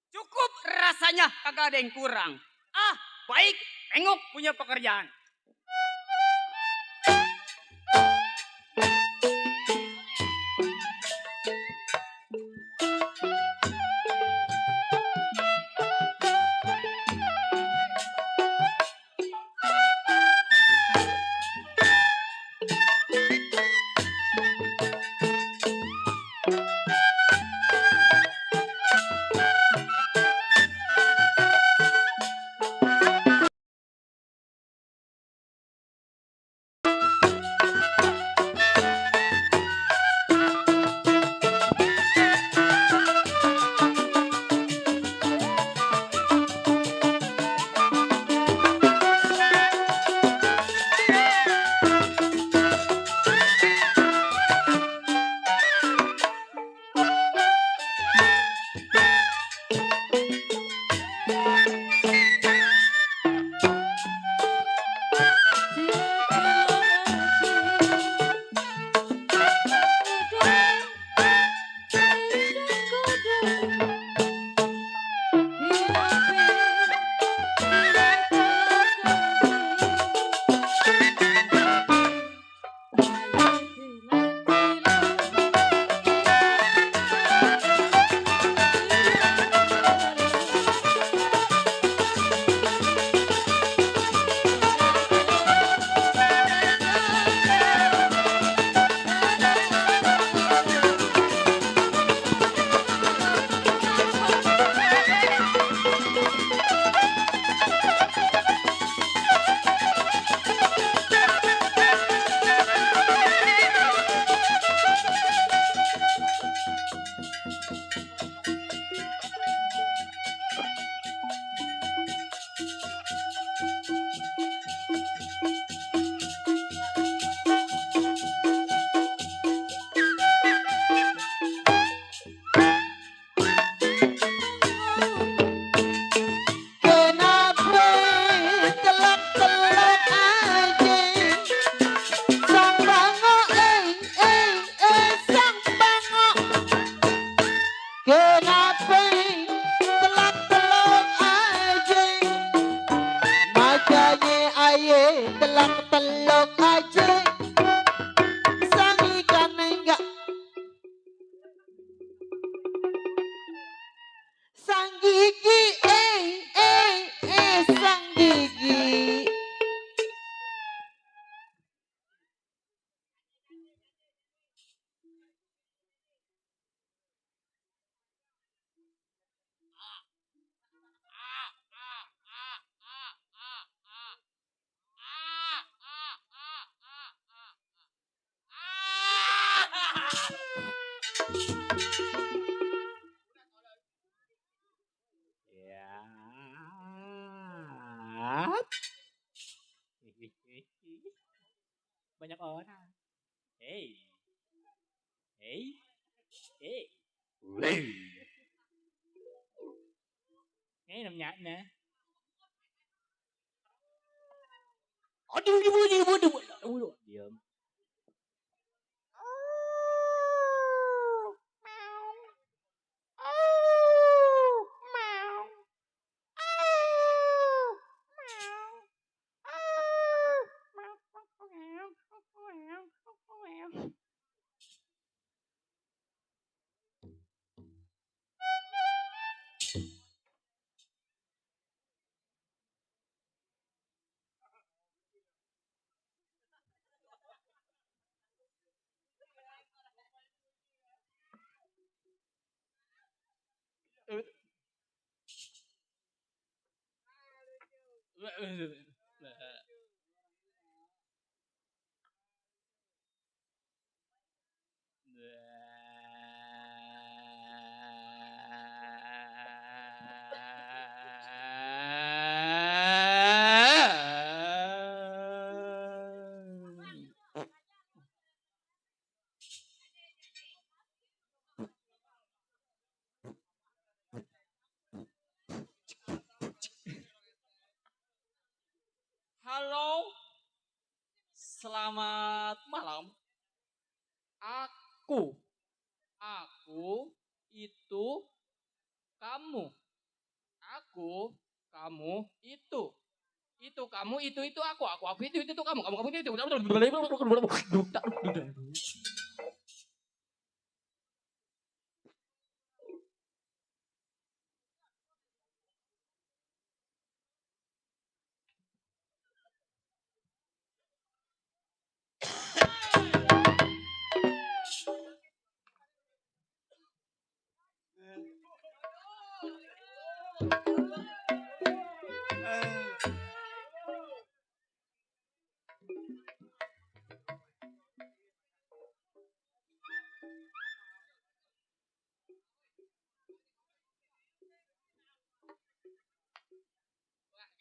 Cukup rasanya kagak ada yang kurang. Baik, tengok punya pekerjaan. Walang telok aja sang ikan enggak sang gigi sang gigi. Banyak orang. Hey. Hey. Hey. Ini namanya. Aduh, diam. Halo, selamat malam. Aku itu kamu. Aku, kamu itu. Itu kamu, itu aku itu kamu itu.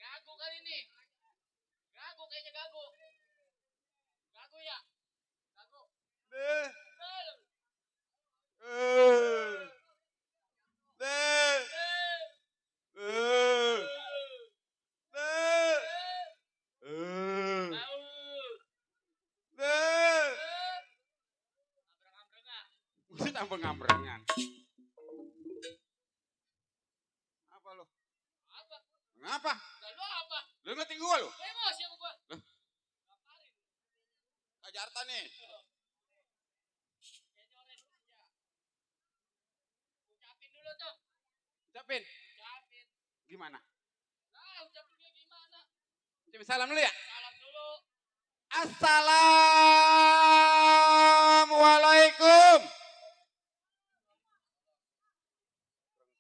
Gagu kali ini. Gagu kayaknya gagu. Gagu ya? Gagu. Buset ambeng-ambrengan. Apa lo? Apa? Ngapa? Lalu apa? Lu ngeliatin gua lo? Emosi sama gua. Ajarta nih. Ucapin dulu tuh. Ucapin. Ucapin. Gimana? Nah, ucapinnya gimana? Ucapin salam dulu ya? Salam dulu. Assalamualaikum.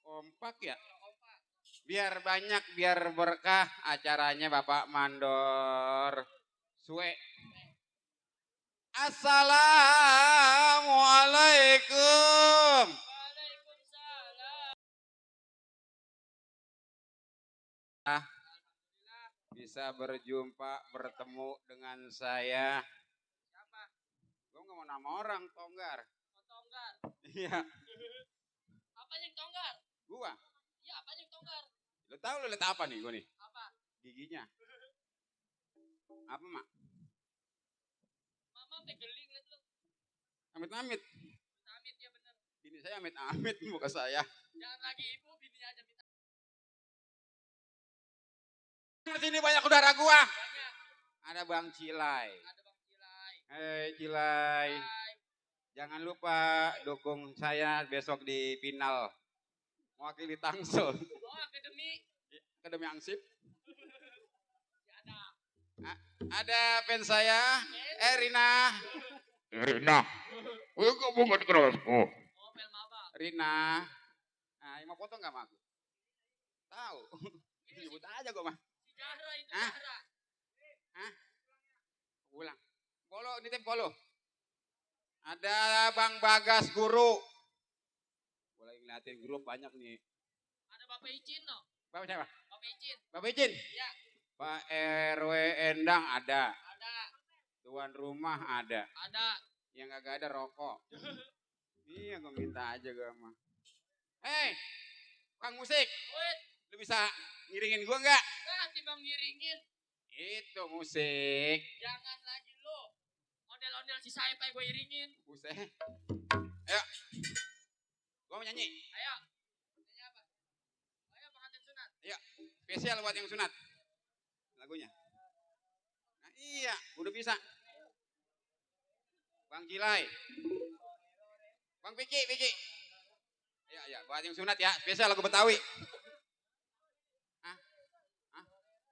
Kompak ya? Biar banyak, biar berkah acaranya Bapak Mandor. Suwe. Assalamualaikum. Waalaikumsalam. Bisa berjumpa, bertemu dengan saya. Siapa? Gue nggak mau nama orang, Tonggar. Oh, Tonggar. Iya. Apanya yang Tonggar? Gua. Iya, apanya yang Tonggar? Lo tahu lo lihat apa nih gue nih? Apa? Giginya. Apa mak? Mama sampai geling liat lu. Amit-amit. Amit ya bener. Bini saya amit-amit muka saya. Jangan lagi ibu, bini aja minta. Di sini banyak udara gua. Banyak. Ada Bang Cilai. Ada Bang Cilai. Hei Cilai. Hai. Jangan lupa dukung saya besok di final. Mewakili Tangsel. Oh, akademi. Akademi Ansip. Ya ada. Ada fans saya, Rina. Rina, kok bukan kerasmu? Oh, Pelmaba. Rina. Nah, mau foto nggak sama aku? Tahu. Sebut aja gue mah. Si Zahra itu Hah? Zahra. Ulang. Polo, ini tim polo. Ada Bang Bagas Guru. Boleh ngeliatin grup banyak nih. Ada Bapak Icin no. Bapak siapa? Bapak Icin. Bapak Icin? Ya. Pak RW Endang ada. Ada. Tuan rumah ada. Ada. Yang kagak ada rokok. Iya, gue minta aja gue mah. Hei, Kang musik. Wait. Lu bisa ngiringin gue nggak? Nah, timbang ngiringin. Itu musik. Jangan lagi lo. Ondel-ondel si Saip gue iringin. Buset. Ayo. Gue mau nyanyi. Ayo. Nyanyi apa? Ayo pengantin sunat. Spesial buat yang sunat. Lagunya. Nah, iya, udah bisa. Bang Cilai. Bang Piki. Iya, buat yang sunat ya. Spesial lagu Betawi.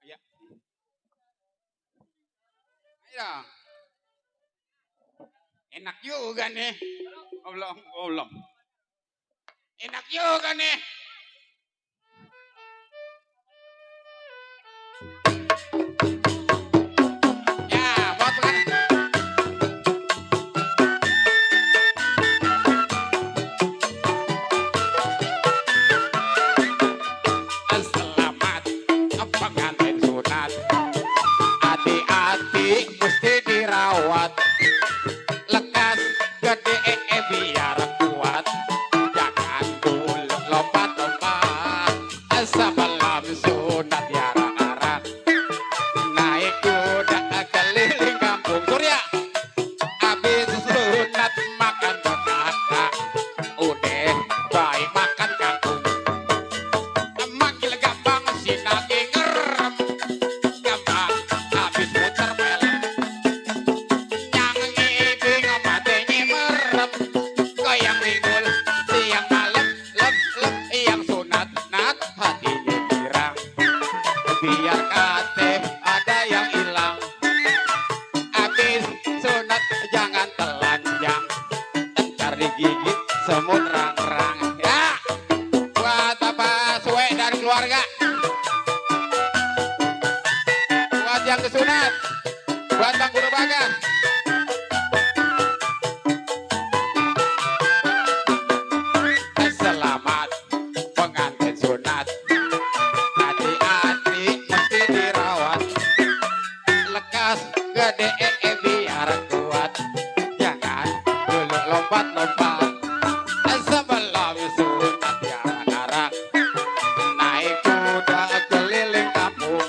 Iya. Ayo. Enak juga nih. Belum. Enak juga nih. Ya, buat pengantin. Selamat pengantin sunat. Hati-hati mesti dirawat. Lekas gede biar kuat. Jangan dulu lompat-lompat. Sebelum sunat diarak-arak. Naik kuda keliling kampung. Surya. Habis sunat makan bekak. Udah baik makan kangkung. Manggil gampang si nagi ngerem. Gampang habis muter film. Yang ngibing matanya merem. Goyang linggul siang malam. Lem yang sunat nat hatinya girang. Biar kate ada yang hilang. Habis sunat jangan telanjang. Ntar digigit semut rang-rang. Ya, buat apa suwe dari keluarga. Buat yang kesunat. Buat Bang Guru Bagas. Selamat pengantin sunat. Hati-hati mesti dirawat. Lekas gede biar kuat. Jangan dulu lompat-lompat. Sebelum sunat diarak-arak. Naik kuda keliling kampung.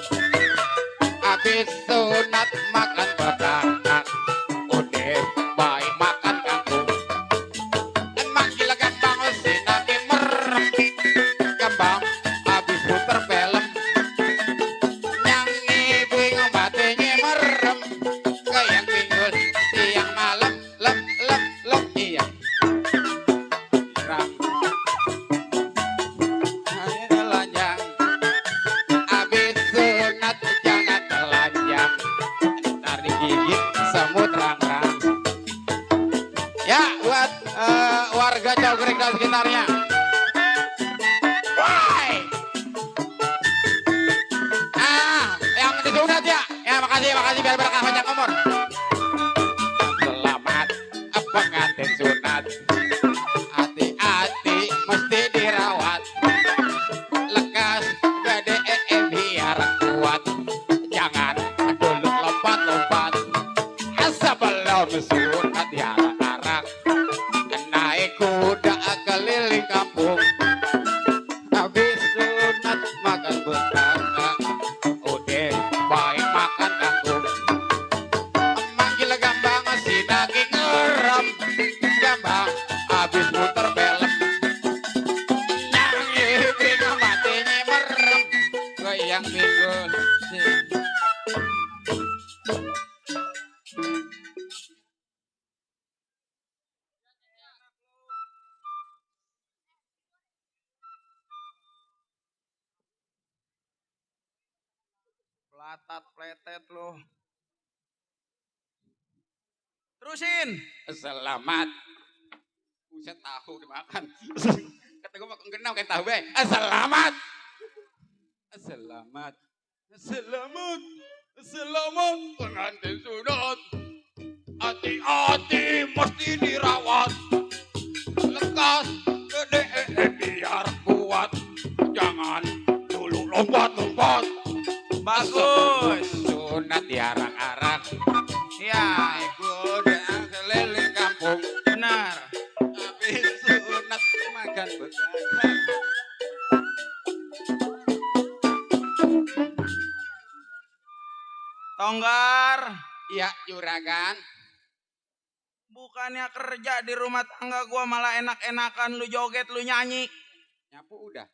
Habis sunat makan bekak. Udah baik makan kangkung. Manggil gampang si nagi merem. Gampang habis puter film. Yang ngibing matanya merem. Kayak pinggul siang malam. Lem iya. Ram. Hanya telanjang. Habis sunat jangan telanjang. Ntar digigit semut rang-rang. Ya, buat warga Cawgrek dan sekitarnya. Woi! Yang disunat ya. Ya, makasih biar berkah panjang umur. Selamat pengantin sunat. Hati-hati mesti dirawat. Lekas gede biar kuat. Jangan dulu lompat-lompat. Sebelum sunat diarak-arak. Naik kuda keliling kampung. Habis sunat makan bekak. Udah baik makan kangkung. Manggil gampang si daging ngerem. Gampang habis muter film. Yang ngibing matanya merem. Goyang pinggul. Patat pletet lo. Terusin. Selamat. Buset tahu dimakan. Kata gue makan genau kayak tahu be. Selamat. Selamat. Selamat. Selamat pengantin sunat. Hati-hati mesti dirawat. Lekas gede biar kuat. Jangan dulu lompat-lompat. Bagus. Sunat diarak-arak. Ya, Kuda keliling kampung. benar. Habis sunat makan begadang. Tonggar, Iya, juragan. bukannya kerja di rumah tangga gua malah enak-enakan lu joget, lu nyanyi. Nyapu udah.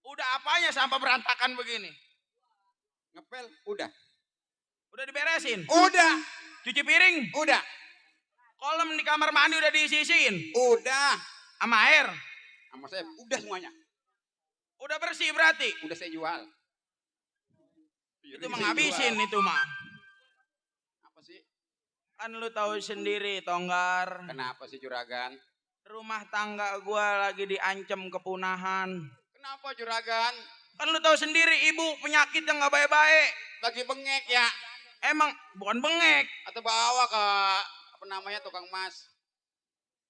Udah apanya sampai berantakan begini? Ngepel udah. Udah diberesin? Udah. Cuci piring? Udah. Kolam di kamar mandi udah diisisin? Udah. Sama air? Sama saya udah semuanya. Udah bersih berarti? Udah saya jual. Itu mah ngabisin itu mah. Apa sih? Kan lu tahu sendiri Tonggar. Kenapa sih juragan? Rumah tangga gua lagi diancam kepunahan. Kenapa juragan? Kan lu tahu sendiri ibu penyakit yang gak baik-baik. Lagi bengek ya? Emang bukan bengek. Atau bawa ke apa namanya tukang emas?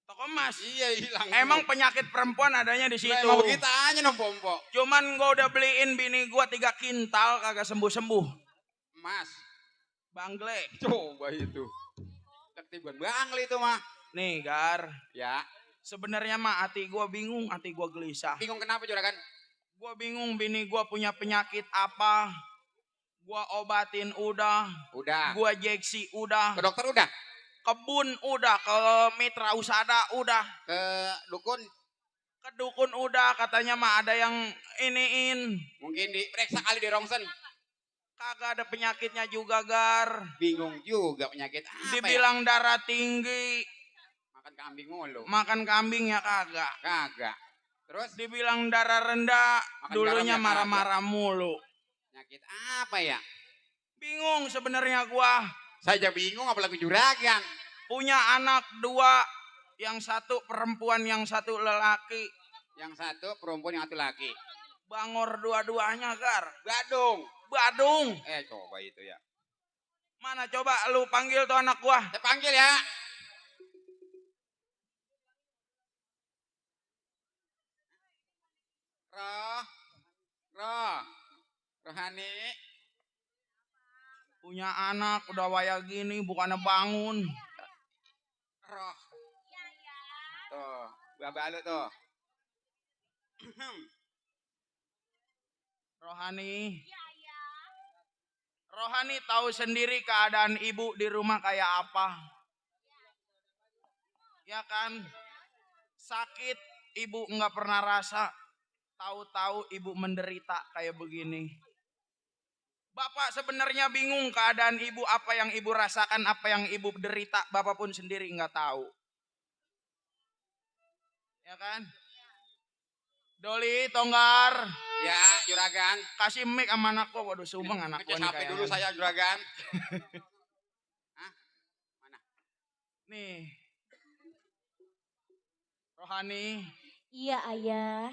Toko emas. Iya hilang. Emang penyakit perempuan adanya di situ. Emang kita aja nom pompo. Cuman gua udah beliin bini gua 3 kintal kagak sembuh-sembuh. Emas. Bangle. Coba itu. Ketiban bangli itu mah. Nih Gar. Ya. Sebenarnya mah hati gua bingung, hati gua gelisah. Bingung kenapa juragan? Gua bingung bini gua punya penyakit apa. Gua obatin udah. Udah. Gua jeksi udah. Ke dokter udah. Kebun udah. Ke mitra usada udah. Ke dukun. Ke dukun udah. Katanya mah ada yang iniin. Mungkin diperiksa kali di rongsen. Kagak ada penyakitnya juga Gar. Bingung juga penyakit apa Dibilang darah tinggi. Makan kambing mulu. Makan kambing ya kagak. Kagak. Terus Dibilang darah rendah. Makan Dulunya garam ya marah-marah mulu. penyakit apa ya? Bingung sebenarnya gua. Saya bingung apalagi juragan. Punya anak 2. Yang satu perempuan, yang satu lelaki. Yang satu perempuan, yang satu laki. Bangor dua-duanya Gar. Badung. Badung. Coba itu ya. Mana coba lu panggil tuh anak gua. Saya panggil ya. Rohani. Punya anak udah waya gini bukannya bangun. Roh. Tuh, babak lu tuh. Rohani. Rohani tahu sendiri keadaan ibu di rumah kayak apa. Ya kan? Sakit ibu nggak pernah rasa. Tahu-tahu ibu menderita kayak begini. Bapak sebenarnya bingung keadaan ibu, apa yang ibu rasakan, apa yang ibu derita, bapak pun sendiri nggak tahu. Ya kan? Doli, Tonggar. Ya, juragan. Kasih mic sama anak gua, waduh sumbang anak gua Ngecas nih HP kayaknya. dulu saya juragan. Hah? Mana? Nih. Rohani. Iya ayah.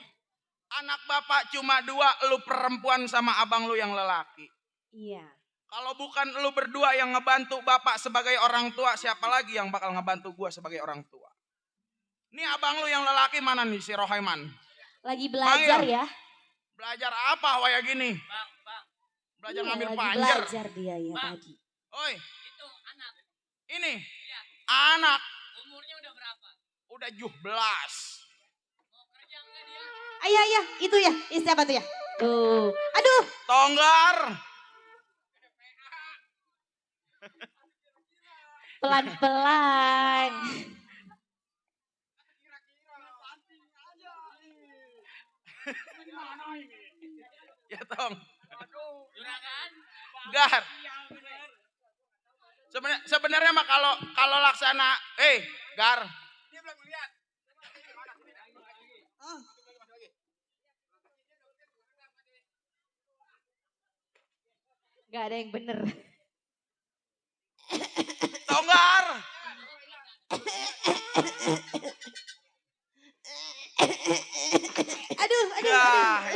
Anak bapak cuma 2, lu perempuan sama abang lu yang lelaki. Iya. Kalau bukan lu berdua yang ngebantu bapak sebagai orang tua, siapa lagi yang bakal ngebantu gua sebagai orang tua? Nih abang lu yang lelaki mana nih si Rohaiman? Lagi belajar Panggil. ya. Belajar apa waya gini? Bang. Belajar Iya, ngambil lagi panjer. belajar dia ya Bang. tadi. Oi, Itu anak. ini Iya. anak Umurnya udah berapa? udah 17. Mau kerja enggak dia? Ayah, itu ya. Siapa tuh ya? Tuh. Aduh. Tonggar. Pelan-pelan. Ya Tong. Juragan. Gar. Sebenarnya mah kalau laksana, Gar. Dia belum lihat. Gak ada yang bener. Tonggar. Aduh, Ya,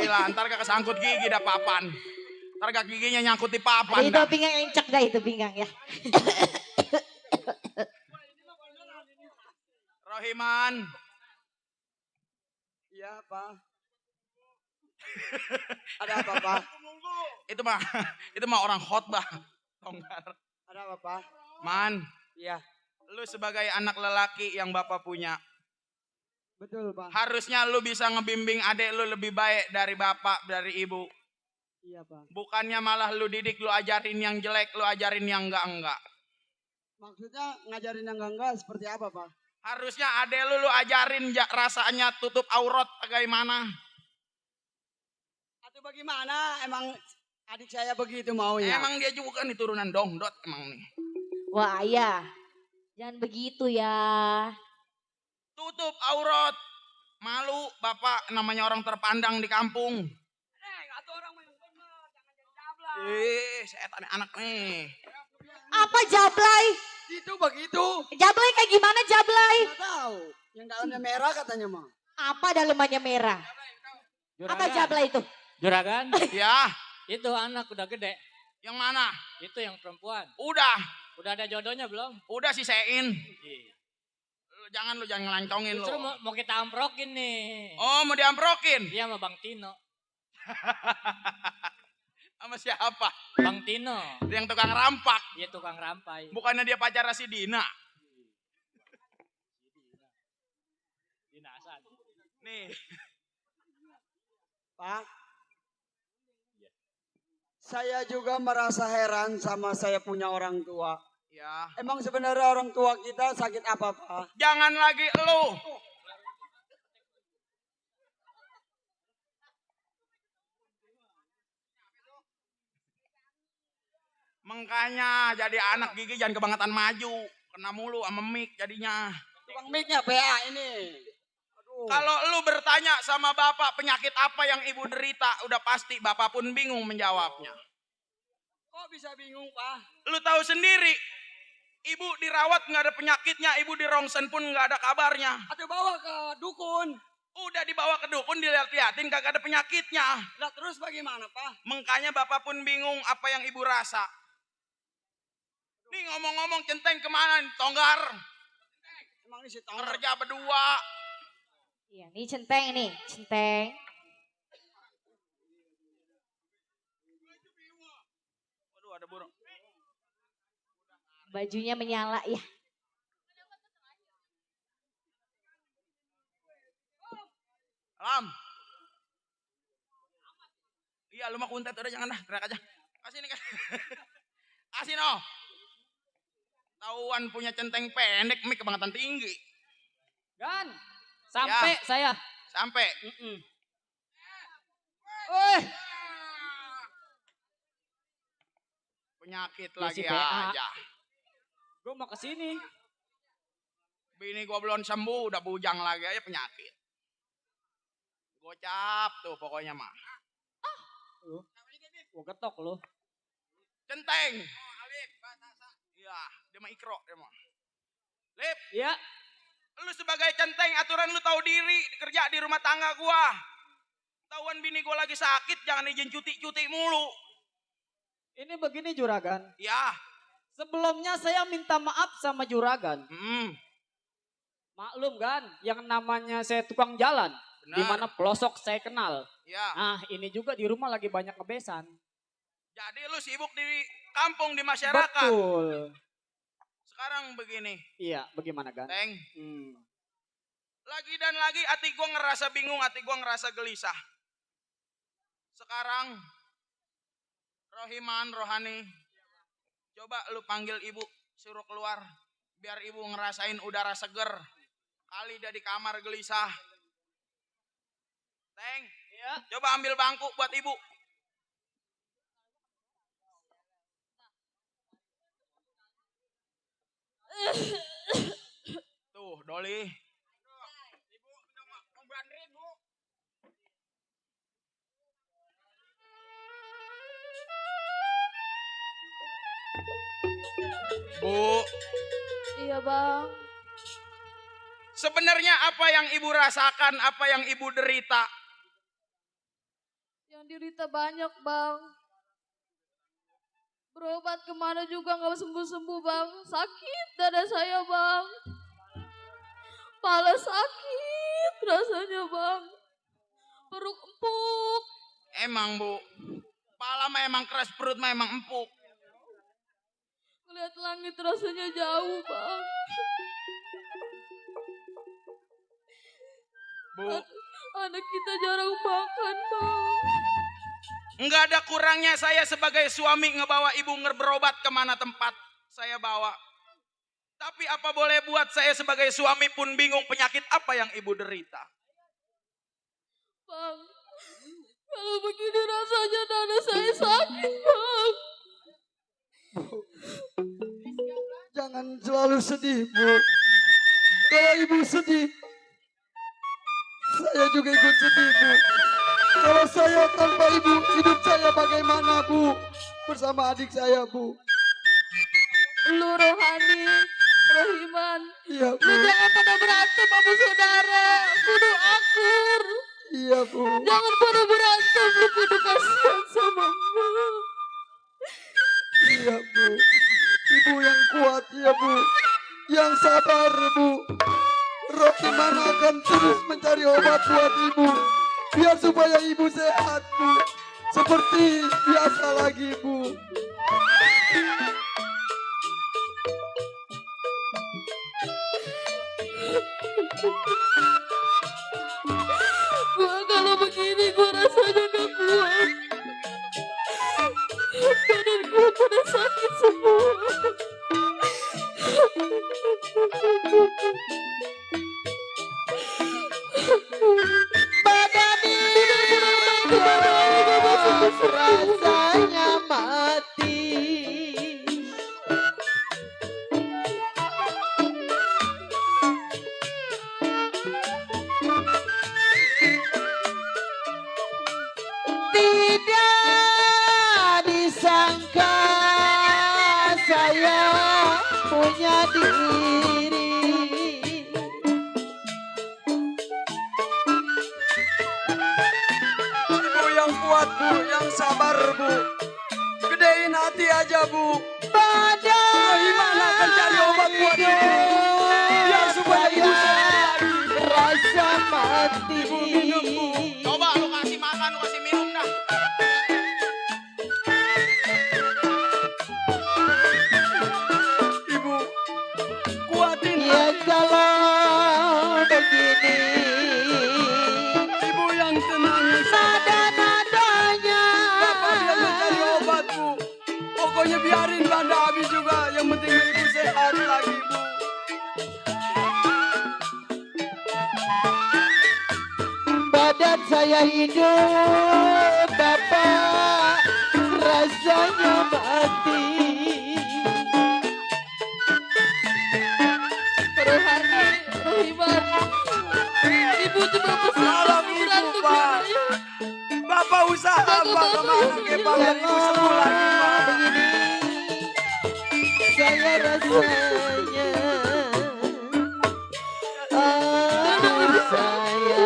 hilang. Ntar gak kesangkut gigi dah papan. Ntar gak giginya nyangkut di papan. Itu dah. pinggang encek dah itu pinggang ya. Rohiman. Iya, Pak. Ada apa, Pak? Itu mah orang khotbah. Tonggar. Ada apa, Pak? Man, Iya, lu sebagai anak lelaki yang bapak punya, betul, Pak. harusnya lu bisa ngebimbing adik lu lebih baik dari bapak, dari ibu. Iya, Pak. Bukannya malah lu didik, lu ajarin yang jelek, lu ajarin yang enggak. Maksudnya ngajarin yang enggak seperti apa, Pak? Harusnya adek lu ajarin rasanya tutup aurat bagaimana. Atau bagaimana? Emang adik saya begitu maunya? Emang dia juga kan turunan dongdot emang nih. Wah iya. Jangan begitu ya. Tutup aurat. Malu bapak namanya orang terpandang di kampung. Setan anak nih. Apa jablay? Itu begitu. Jablay kayak gimana jablay? Nggak tahu. Yang dalamnya merah katanya, mah. Apa dalemannya merah? Apa jablay itu? Juragan, Ya, itu anak udah gede. yang mana? Itu yang perempuan. Udah Udah ada jodohnya belum? Udah sisein. Iya. Lu jangan ngelancongin lu. Justru mau kita amprokin nih. Oh, mau diamprokin? Iya sama Bang Tino. Sama siapa? Bang Tino. Yang tukang rampak. Dia tukang rampai. Bukannya dia pacar si Dina. Dinasan. Nih. Pak. Saya juga merasa heran sama saya punya orang tua. Ya. Emang sebenarnya orang tua kita sakit apa, Pak? Jangan lagi lu. Makanya jadi anak gigi jangan kebangetan maju. Kena mulu sama mic jadinya. Tukang mic-nya PA ini. Aduh. Kalau lu bertanya sama bapak penyakit apa yang ibu derita, udah pasti bapak pun bingung menjawabnya. Kok bisa bingung, Pak? Lu tahu sendiri, ibu dirawat nggak ada penyakitnya, ibu di rongsen pun nggak ada kabarnya. Atau bawa ke dukun. Udah dibawa ke dukun dilihat-lihatin kagak ada penyakitnya. Lah terus bagaimana, Pak? Makanya bapak pun bingung apa yang ibu rasa. Nih ngomong-ngomong centeng kemana nih, Tonggar? Emang ini si Tonggar. Kerja berdua. Iya, ini centeng nih, centeng. Waduh, ada burung. Bajunya menyala ya. Alam. Iya, lu mah kuntet udah jangan dah, gerak aja. Kasih nih kan. Kasih no. Tauan punya centeng pendek, mic kebangetan tinggi. Gan, sampai Ya. saya. Sampai. Penyakit Ya, lagi si PA. aja. Gue mau kesini. Bini gua belum sembuh, udah bujang lagi aja penyakit. Gocap tuh pokoknya mah. Gue getok lo. Centeng. Iya, dia mah ikro dia mah. Lip, Iya. lu sebagai centeng aturan lu tahu diri, kerja di rumah tangga gua. Tahuan bini gua lagi sakit, jangan izin cuti-cuti mulu. Ini begini Juragan. Ya. Sebelumnya saya minta maaf sama Juragan. Maklum kan, yang namanya saya tukang jalan. Benar. Di mana pelosok saya kenal. Ya. Nah, ini juga di rumah lagi banyak kebesan. Jadi lu sibuk di kampung, di masyarakat. Betul. Sekarang begini. Iya, bagaimana Gan? Teng. Lagi dan lagi hati gua ngerasa bingung, hati gua ngerasa gelisah. Sekarang Rohiman, Rohani, coba lu panggil ibu, suruh keluar. Biar ibu ngerasain udara seger. Kali dia di kamar gelisah. Teng, coba ambil bangku buat ibu. Tuh, Doli. Ibu udah mau bandri, Bu. Bu, Iya bang. sebenarnya apa yang ibu rasakan, apa yang ibu derita? Yang derita banyak bang. Berobat kemana juga nggak sembuh-sembuh bang. Sakit dada saya bang. Kepala sakit rasanya bang. Perut empuk. Emang Bu, kepala mah emang keras, perut mah emang empuk. Ngeliat langit rasanya jauh bang. Bu, Anak kita jarang makan bang. nggak ada kurangnya saya sebagai suami ngebawa ibu berobat kemana tempat saya bawa. Tapi apa boleh buat, saya sebagai suami pun bingung penyakit apa yang ibu derita. Bang, kalau begini rasanya dada saya sakit bang. Jangan selalu sedih, Bu. Kalau ibu sedih, saya juga ikut sedih, Bu. Kalau saya tanpa ibu, hidup saya bagaimana, Bu? Bersama adik saya, Bu. Lu Rohani, Rohiman, Iya, Bu. lu jangan pada berantem sama saudara. Kudu akur. Iya, Bu. Jangan pada berantem, lu kudu kasihan sama gue. Iya, Bu. Ibu yang kuat, ya, Bu. Yang sabar, Bu. Rohiman akan terus mencari obat buat ibu. Biar supaya ibu sehat, Bu. Seperti biasa lagi, Bu. Gua kalau begini gua rasanya gak kuat. Badan gua pada sakit semua. Badan ini rasanya mati. Tidak disangka saya punya diri. Ibu yang kuat, Bu, yang sabar, Bu. Gedein hati aja, Bu. Gimana akan cari obat buat ibu? Biar supaya ibu sehat lagi. Rasa mati. Ibu minum, Bu. Coba lu kasih makan, lu kasih minum dah. Ibu, kuatin ya kalau begini. Ibu yang tenang. Nada-nadanya. Bapak dia mencari obat, Bu. Pokoknya biarin Banda habis juga. Yang penting ibu sehat lagi, Bu. Badan saya hidup, Bapak rasanya mati. Rohani, Rohiman, ibu cuma pesan Tolong ibu, berantem Pak. ya. Bapak usaha Pak kemana ke Pak biar ibu sembuh lagi, Pak. Saya rasanya saya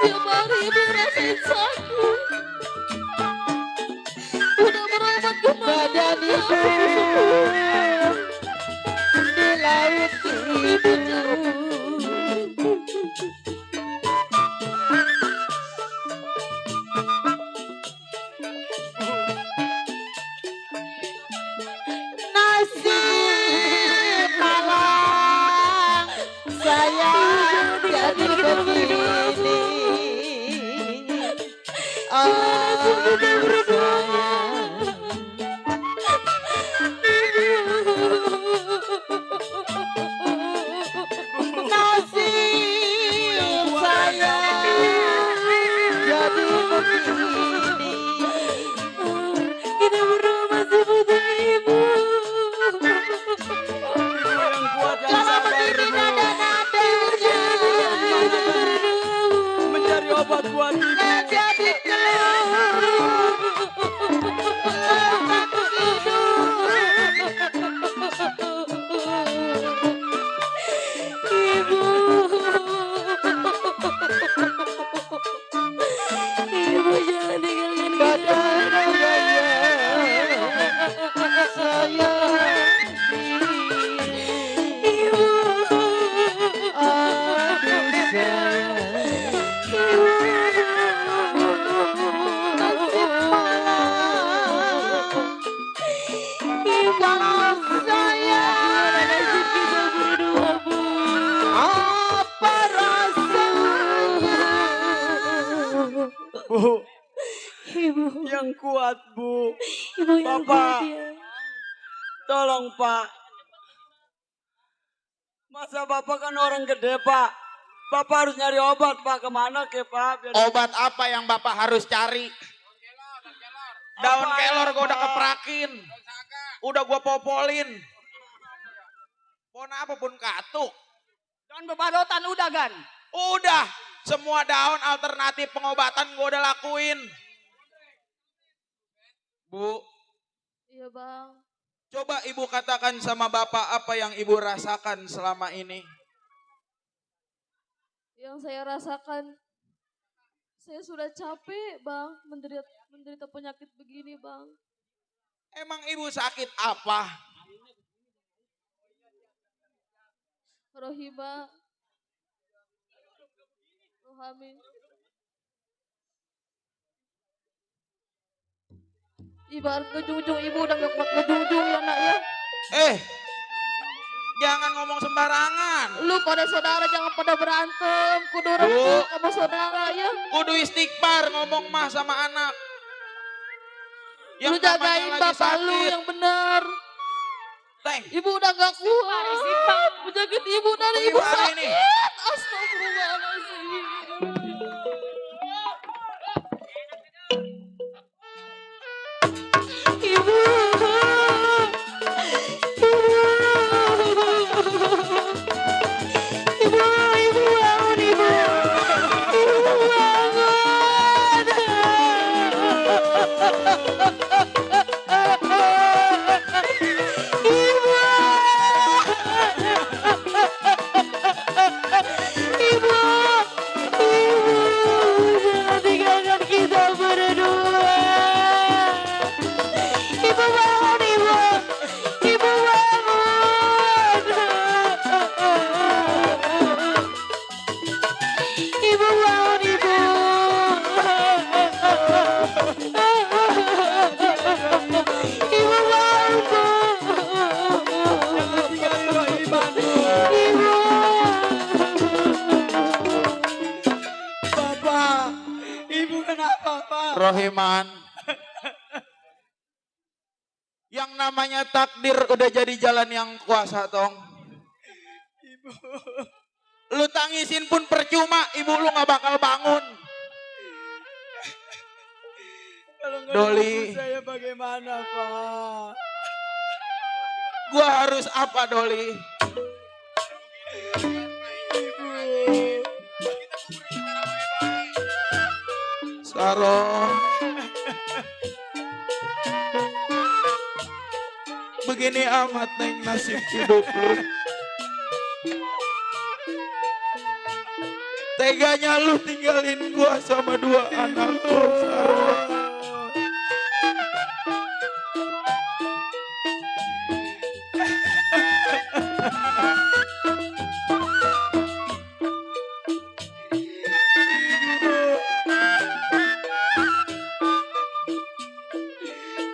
Tiap hari ibu ngerasain sakit. Udah berobat kemana? badan ibu di laut ibu. Nasib malang saya jadi begini. Nasib saya jadi begini. Kita berdua masih butuh ibu. Yang kuat, yang sabar, Bu. Mencari obat buat ibu. Jadi kuat, Bu. Ibu yang Bapak. kuat ya. Tolong, Pak. Masa Bapak kan orang gede, Pak. Bapak harus nyari obat, Pak. Kemana ke, Pak? Obat apa yang Bapak harus cari? Daun Apa kelor ya, gue udah Pak? keprakin. Udah gue popolin. Pohon apa pun katuk. Daun bebadotan udah gan. Udah. Semua daun alternatif pengobatan gue udah lakuin. Bu, Iya bang. coba ibu katakan sama Bapak apa yang ibu rasakan selama ini. Yang saya rasakan, saya sudah capek bang menderita penyakit begini bang. Emang ibu sakit apa? Rohima, Rohami. Ibarat ngejunjung ibu udah gak kuat ngejunjung ya nak ya. Jangan ngomong sembarangan. Lu pada saudara jangan pada berantem. Kudu rengkuh sama saudara ya. Kudu istighfar ngomong mah sama anak. Lu jagain bapak lu yang benar. Teng. Ibu udah gak kuat. Penyakit ibu dari ibu sakit. Astagfirullahaladzim. Ibu. Ibu bangun ibu. Ibu jangan tinggalkan kita berdua. Ibu bangun ibu. Ibu bangun. Ibu bangun ibu. Ibu bangun. Ibu. Bapak, Ibu kenapa, Pak? Rohiman. Yang namanya takdir udah jadi jalan yang kuasa, Tong. Ibu. Lu tangisin pun percuma, ibu lu gak bakal bangun. Kalau nggak Doli. ibu saya bagaimana, Pak? Gua harus apa, Doli? Ibu. Saro. Begini amat neng nasib hidup lu. Teganya lu tinggalin gua sama dua anak lu, Saro.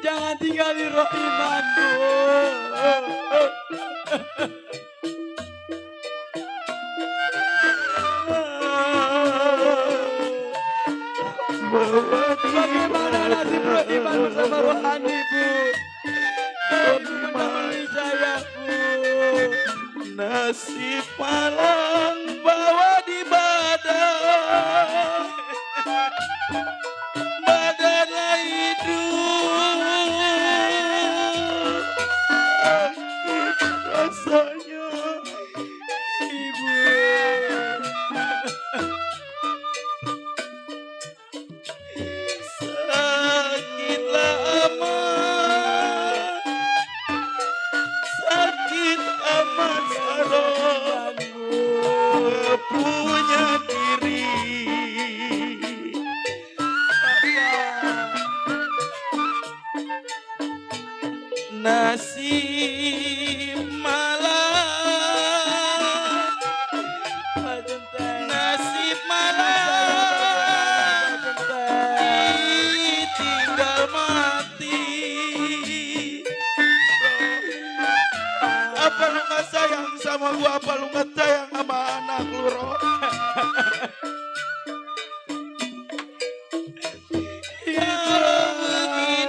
Jangan tinggalin Rohiman, Bu. Bagaimana nasib Rohiman bersama Rohani, Bu? Menemani saya, Bu. Nasib malang bawa di badan. Badannya hidup. Sakit rasanya. Ibu. Sakit lama. Sakit amat Saro. Punya diri. Nasib malang. Nasib malang. Ditinggal mati. Apa lu gak sayang sama gua? Apa lu gak sayang sama anak lu, Ro? Ya begini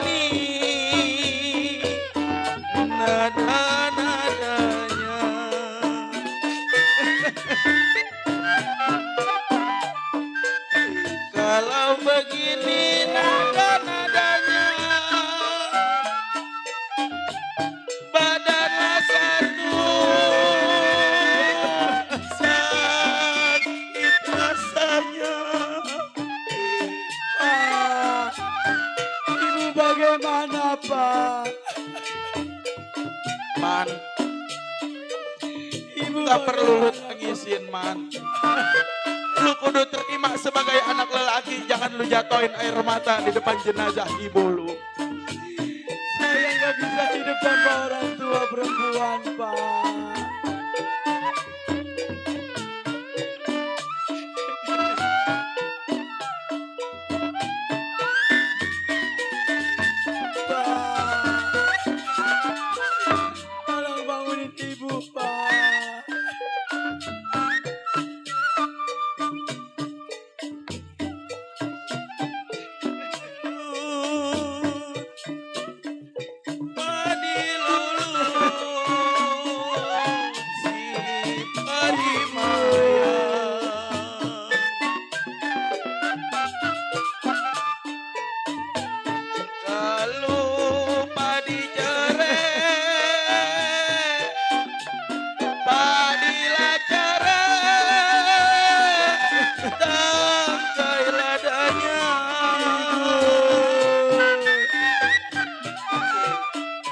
Man. Ibu Gak perlu lu tangisin, Man. Lu kudu terima sebagai anak lelaki, jangan lu jatoin air mata di depan jenazah ibu lu. Saya nggak bisa hidup tanpa orang tua perempuan, Pak. Pak, tolong bangunin ibu, Pak. Padi lulu, si padi maya. Kalau padi jere, padi lacare, tangkai ladanya.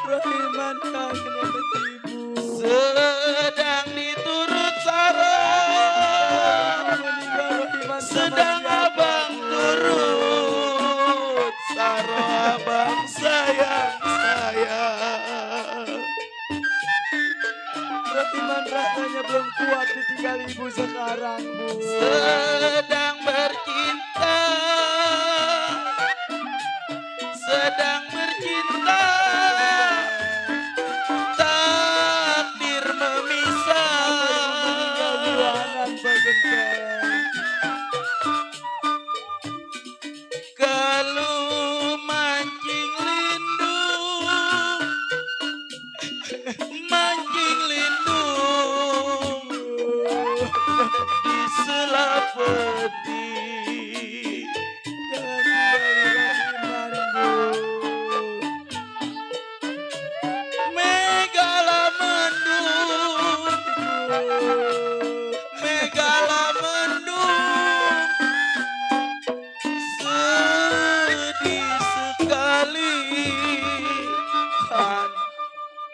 Rohiman kangen sama ibu. Sedang diturut sarang, Meninggal Rohiman sama sedang siapa, abang Bu? turut saro abang sayang sayang. Rohiman rasanya belum kuat ditinggal ibu sekarang, Bu. Sedang bercinta, sedang bercinta, takdir memisah. Meninggal buanan, Pak Genteng. Kalau mancing lindung, mancing lindung di sela peti. Jangan tinggalin Rohiman, Bu. Megala mendung, megala mendung, sedih sekali. Han,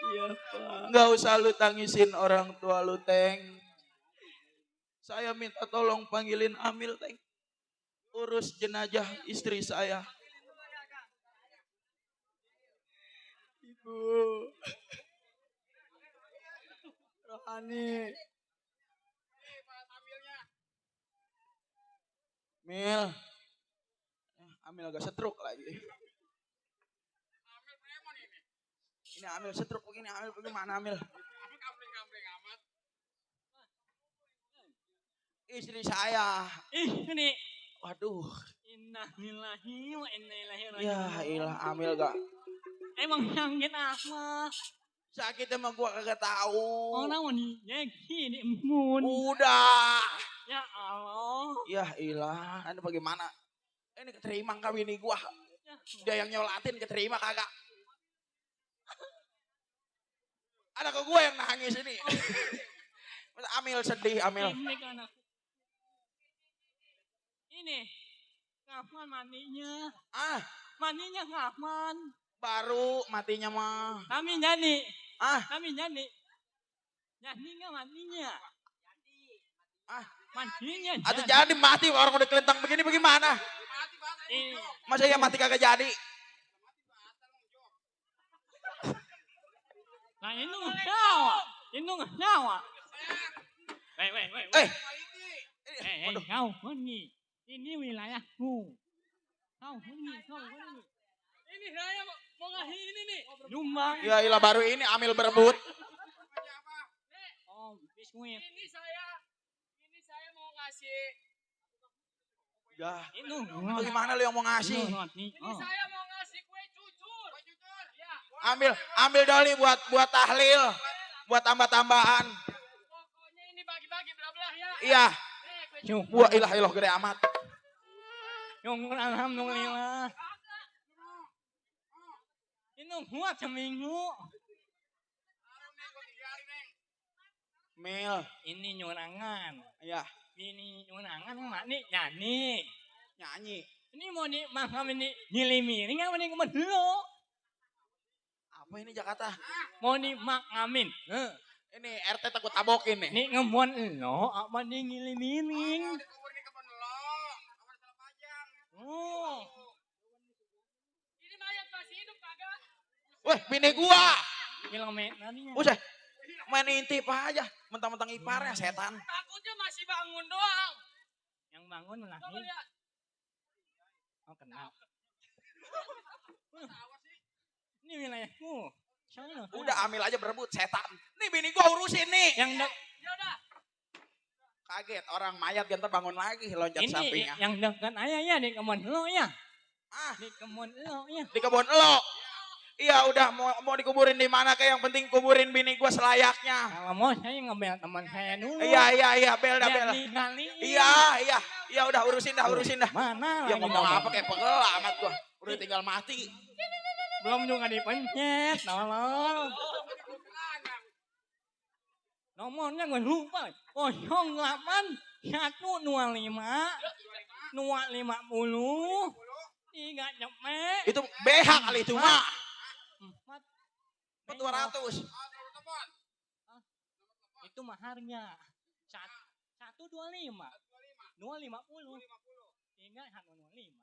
Iya, Pak. nggak usah lu tangisin orang tua lu, Teng. Saya minta tolong panggilin Amil, Teng. Urus jenazah istri saya. Ibu. Rohani. Mil. Amil agak setruk lagi. Ini Amil setruk begini, Amil bagaimana Amil? Istri saya. Ini. Waduh. Innalillahi wa inna ilaihi raji'un. Ya ilah Amil gak. Emang sakit apa? Sakit emang gua kagak tahu. Orang mau dijeki di embun. Udah. Ya Allah. Ya ilah, ini bagaimana? Ini keterima kawin ini gua. Ya, Dia yang nyolatin keterima kagak? Ada ke gua yang nangis ini. Amil sedih, Amil. ini kan aku. Ini. Kapan mandinya? Ah, Mandinya kapan? baru matinya mah. Kami jadi. Ah, Kami jadi. Jadi nggak mandinya? ah. Mandinya. Atau jadi mati orang udah kelentang begini bagaimana? Ini. Masa ya mati kagak jadi? Nah ini nggak nyawa. Ini nggak nyawa. Wait. Kau pergi. Ini wilayahku. Kau pergi. Ini saya mau ngasih ini nih. Nyumbang. Ya ilah baru ini Amil berebut. Oh, biskuit. Ini saya mau ngasih. Ya, Itu. bagaimana lu yang mau ngasih? Ini saya mau ngasih kue cucur. Ya. Ambil doli buat tahlil, buat tambah-tambahan. Pokoknya ini bagi-bagi belah-belah ya. Iya. Kue Wah ilah gede amat. Alhamdulillah. Ini kuat seminggu. Mil, Ini nyurangan. ya Ini nyurangan mak nih nyanyi. nyanyi. Ini mau di makam ini nyilimi. Ini nggak mau di dulu. Apa ini Jakarta? Mau nih mak ngamin. Ini RT takut tabokin nih. Nih ngemon lo apa nih ngiling-ngiling. Oh. Ini mayat masih hidup kagak? Weh, bini gua. Kilometernya. Usah. Main intip aja. Mentang-mentang iparnya setan. Takutnya masih bangun doang. Yang bangun Coba lagi. lihat. Oh kenal. Ini wilayahku. Sana. Udah ambil aja berebut setan. Nih bini gua urusin nih. Yang Ya udah. Kaget orang mayat yang terbangun lagi loncat ini sampingnya. yang dekat ayah ya di kebun lo ya. Ah, Di kebun lo ya. di kebun elo. Iya udah mau dikuburin di mana kayak yang penting kuburin bini gua selayaknya. Kalau mau saya ngebel teman saya dulu. Iya bel dah bel. Kali. Iya udah urusin dah. Mana? Ya lagi ngomong ngomong? apa kayak pegel amat gua. Udah tinggal mati. Belum juga dipencet, tolong. Nomornya gue lupa. 08 125 250 3 cepet. Itu BH kali itu mah. 4 200. Itu maharnya. 125 250 3 125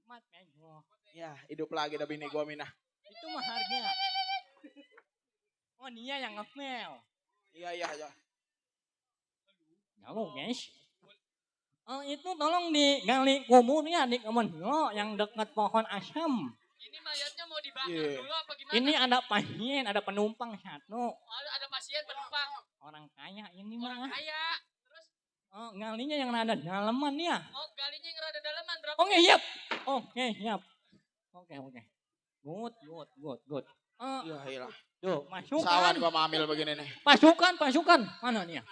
4 peso. Ya hidup lagi dah bini gua Minah. Itu maharnya. Oh dia yang ngepel. Iya. Halo guys. Itu tolong digali kuburnya di kebun lo yang dekat pohon asam. Ini mayatnya mau dibakar Iya. dulu apa gimana? Ini ada pasien, ada penumpang satu. Ada pasien penumpang. Orang kaya ini Orang mah. kaya. Terus Ngalinya yang rada dalaman ya. galinya yang rada dalaman berapa? Oke, siap. Oke. Good. Iya. Tuh, Sawan pasukan. gua mau ambil begini nih. Pasukan. Mana nih ya?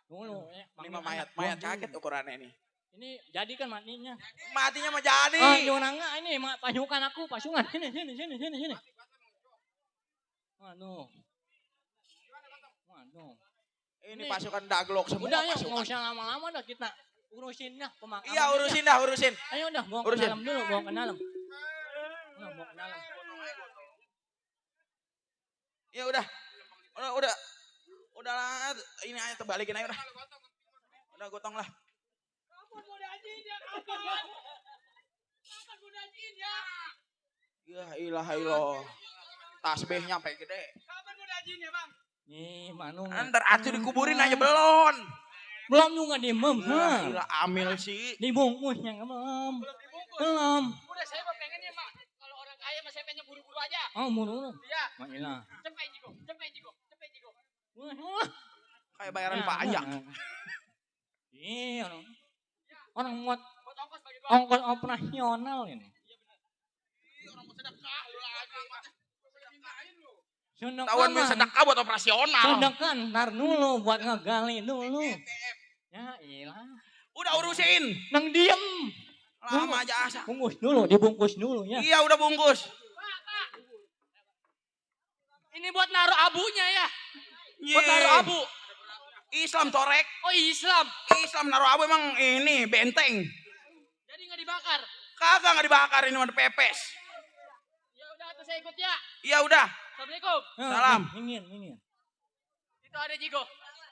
Dulu ya. Ini mah mayat kaget ukurannya ini. Ini jadi kan matinya. Matinya mah jadi. Jonanga ini pasukan aku, pasukan. Sini. Waduh. Ini pasukan daglok semua. Udah yuk, pasukan. nggak usah lama-lama dah kita urusin dah pemakaman. Iya urusin. Ayo udah, bawa ke Urusin. dalam dulu, bawa ke dalam. Ya udah lah, ini aja terbalikin aja udah. Udah gotong lah. Kapan mau diajiin ya? Kapan mau diajiin ya? Ya ilah. Tasbihnya sampai gede. Kapan mau diajiin ya bang? Nih, Manu. Ntar atuh dikuburin aja belum. Belum juga dimem. Ya ilah amil sih. Dibungkusnya belum. Belum. Udah saya mah pengennya mak. Kalau orang kaya mah saya pengen buru-buru aja. Oh, buru. Iya. Makilah. Cepet jigo. Kayak bayaran pajak. Iya, orang buat Buat ongkos bagi gua. ongkos operasional ini. Orang mau sedekah lu lagi. Tawan main sedekah buat operasional. Sedekah ntar dulu buat ngegali dulu. Ya ilah. Udah urusin. Nang diem. Lama aja asa. Bungkus dulu, dibungkus dulu ya. Iya udah bungkus. Pak. Ini buat naruh abunya ya. Buat Ye. naruh abu. Islam torek. Oh Islam. Islam naruh abu emang ini benteng. Jadi nggak dibakar. Kagak nggak dibakar ini mah pepes. Ya udah tuh saya ikut ya. Iya udah. Assalamualaikum. Salam. Ingin. Itu ada jigo.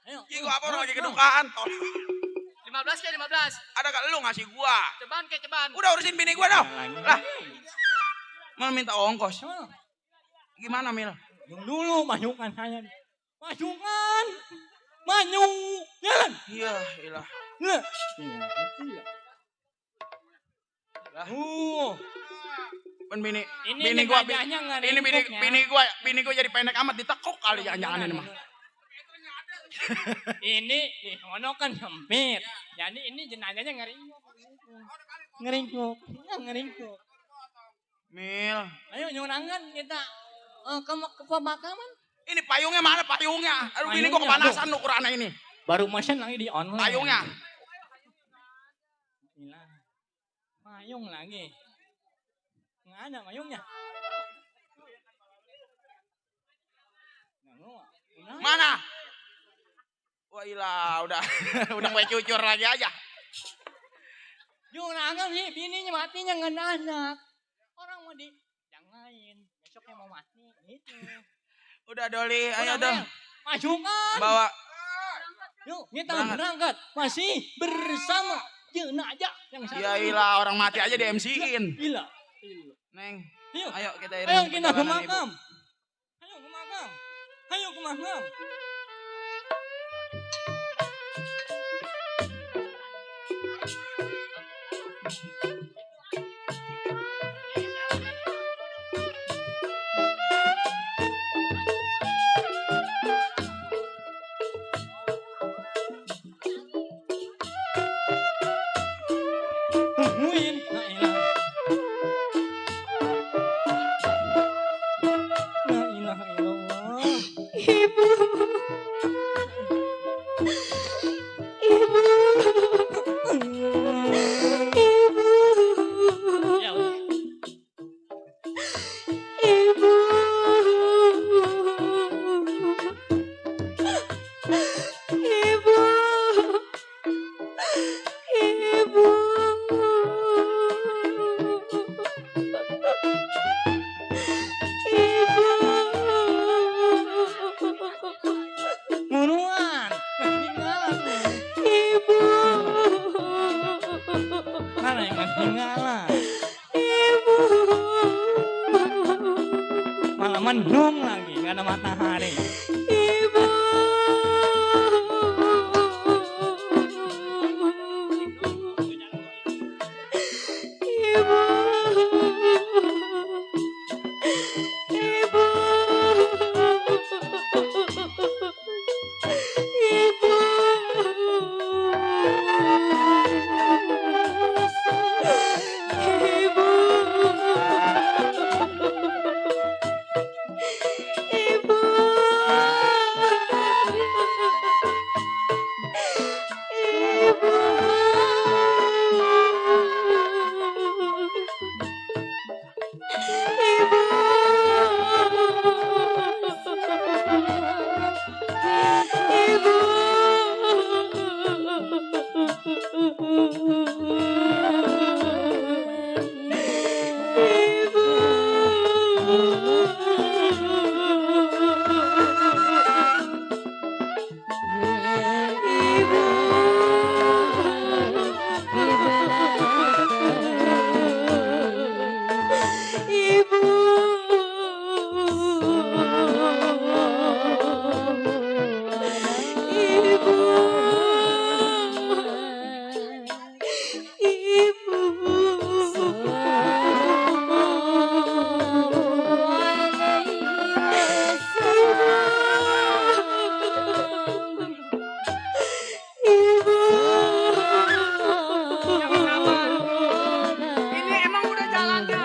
Ayo. Jigo apa orang lagi kedukaan? 15 ke 15. Ada gak lu ngasih gua? Ceban ke ceban. Udah urusin bini gua dong. Lah. Mal minta ongkos. Oh, Gimana Mil? yang dulu masukan saya. Masukan. Maju. Jalan. Iya, ilah. Nah. Pen bini Ini gua gajahnya nggak ada ini induknya. bini gua jadi pendek amat ditekuk kali jangan-jangan ini mah. Ini di sono kan sempit. Jadi ini jenazahnya ngeringkuk. Ngeringkuk. Mil, Ayo nyurangan kita ke pemakaman. ini payungnya mana payungnya? Aduh bini gua Payungnya, kepanasan ukurannya ini. Baru mesen lagi di online. Payungnya. Gila. Payung lagi. Nggak ada payungnya. Mana? Wah ilah, udah udah kue cucur lagi aja. Nyurangan sih, bininya matinya ngedadak. Orang mau di yang lain. Besoknya mau mati. Gitu. Udah Doli, ayo dong. Maju kan. Bawa. Yuk, kita berangkat. Masih bersama Jeuna aja yang satu. Ya ilah, orang mati aja di MC-in. Gila. Neng, Yuk. ayo kita Ayo iring kita ke perjalanan ibu. makam. Ayo ke makam. Ayo ke makam. Tungguin. La ilaha illallah. Ibu. Ibu. Ibu. Ya udah. Ibu. Ibu. Ibu. Buruan. Ketinggalan. Ibu. Mana yang ketinggalan? Ibu. Malah mendung lagi, gak ada matahari. Ibu. Ibu. Ibu. Ini emang udah jalannya.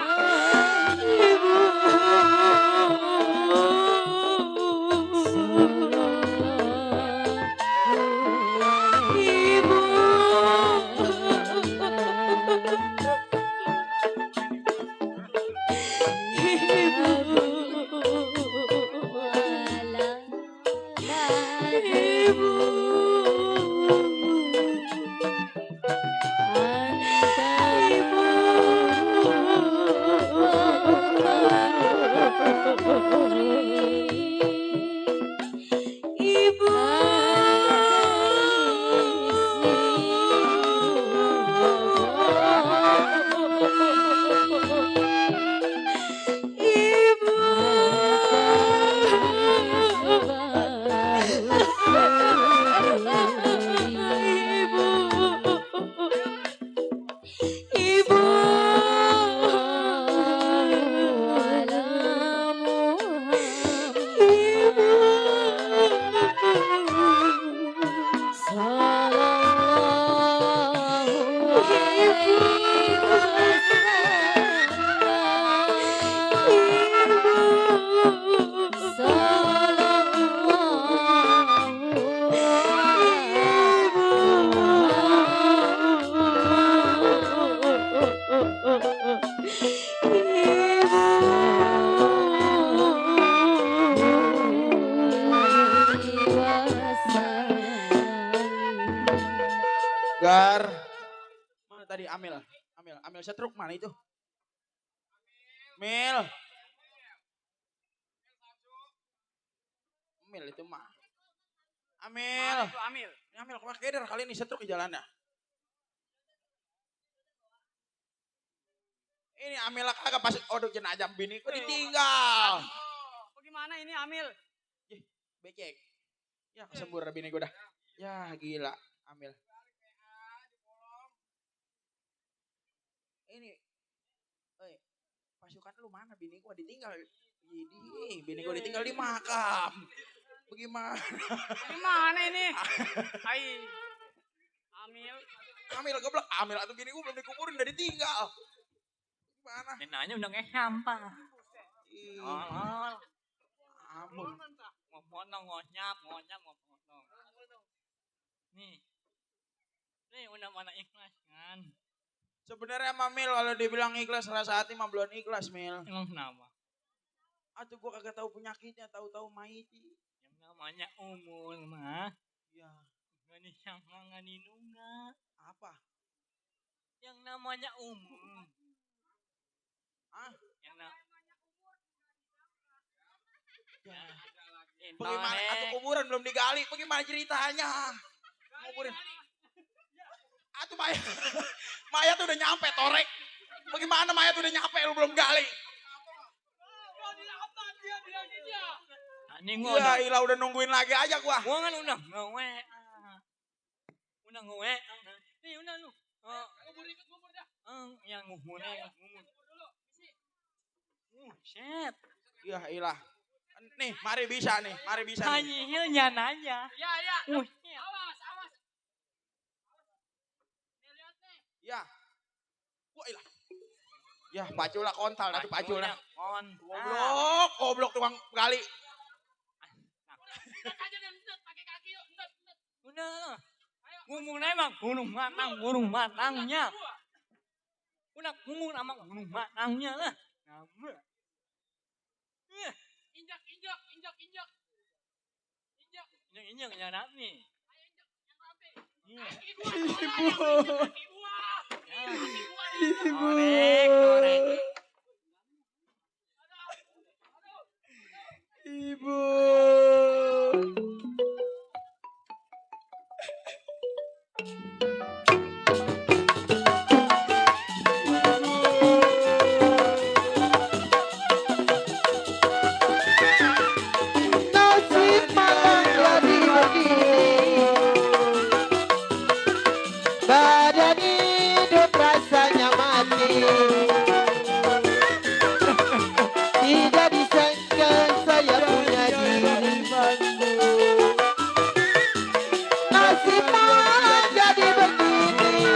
Gar. Mana tadi Amel? Amel setruk mana itu? Mil. Amil itu mah. Amil. Itu Amil. Ini Amil kemana keder kali ini setruk di jalannya. Ini Amil kagak pas odok jenazah bini kok ditinggal. Bagaimana ini Amil? Becek. Ya kesembur bini gue dah. Ya gila Amil. Ini pasukan lu mana bini gua ditinggal. Ini bini gua ditinggal di makam. Bagaimana? Gimana ini? Hai. Amil. Amil goblok, Amil atau bini gua belum dikuburin udah ditinggal. Gimana? Nanya udah sampah. Oh. Ampun. Ngomong ngonyap. Nih udah mana ikhlas kan? Sebenarnya mah Mil kalau dibilang ikhlas rasa hati mah belum ikhlas Mil. Emang kenapa? Atuh gua kagak tahu penyakitnya, tahu-tahu maiti. Yang namanya umur mah. Ya. Gak disangka gak dinunggak. Apa? Yang namanya umur. Ah? Yang namanya umur. Ya. Bagaimana? Atuh kuburan belum digali, bagaimana ceritanya? Kuburan. Atuh mayat tuh udah nyampe torek. Bagaimana mayat udah nyampe lu belum gali? Ya ilah udah nungguin lagi aja gua. Gua kan udah nge-WA. Udah nge-WA. Nih udah lu. Ngubur dah. Yang ngubur. Set. Ya ilah. Nih, mari bisa nih. Hanyilnya nanya. Ya. Awas. Lihat nih. Ya. Wah ilah. Ya, pacula kontal atuh pacula. Goblok tukang gali. Pakai kaki yuk. Udah. Ngomong emang gunung matangnya. Udah ngomong emang gunung matangnya lah. Injak ya Nabi. Ibu. Nasib malang jadi begini. Badan hidup rasanya mati. Tidak disangka saya punya diri. Nasib malang jadi begini.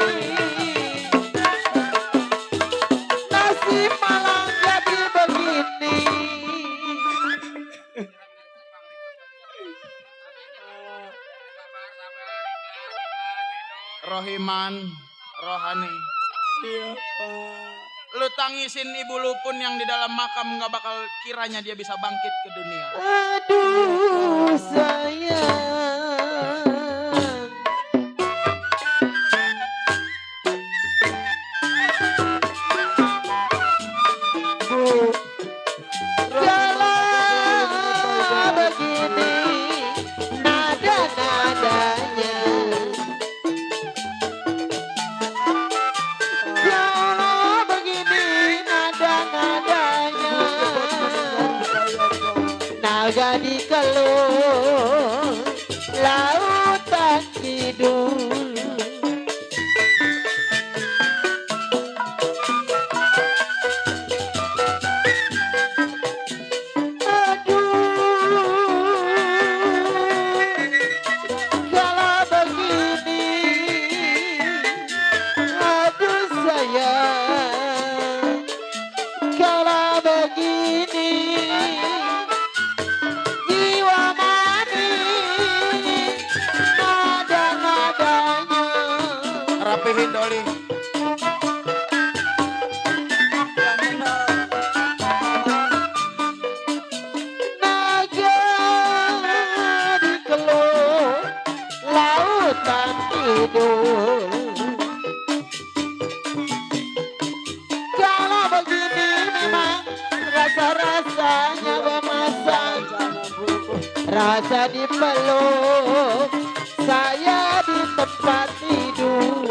Nasib malang jadi begini. Rohiman, rohani. Lu tangisin ibu lu pun yang di dalam makam gak bakal kiranya dia bisa bangkit ke dunia. Aduh sayang. Bu, kalau begini nada-nadanya. Kalau begini nada-nadanya. Naga dikeluh lautan kidul. Kalau begini, aduh sayang. Kalau begini, jiwa manis nada-nadanya. Rapihin Doli. Naga dikeluh lautan kidul. Kalau begini memang rasa-rasanya memasak. rasa dipeluk, saya di tempat tidur.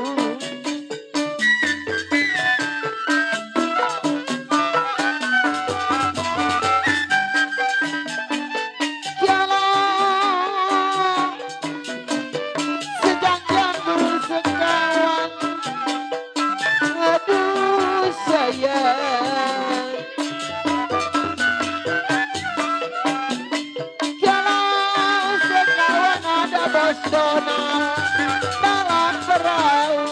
Sejak bersekawan, aduh sayang. Kalau sekawan ada bos Donald dalam perahu,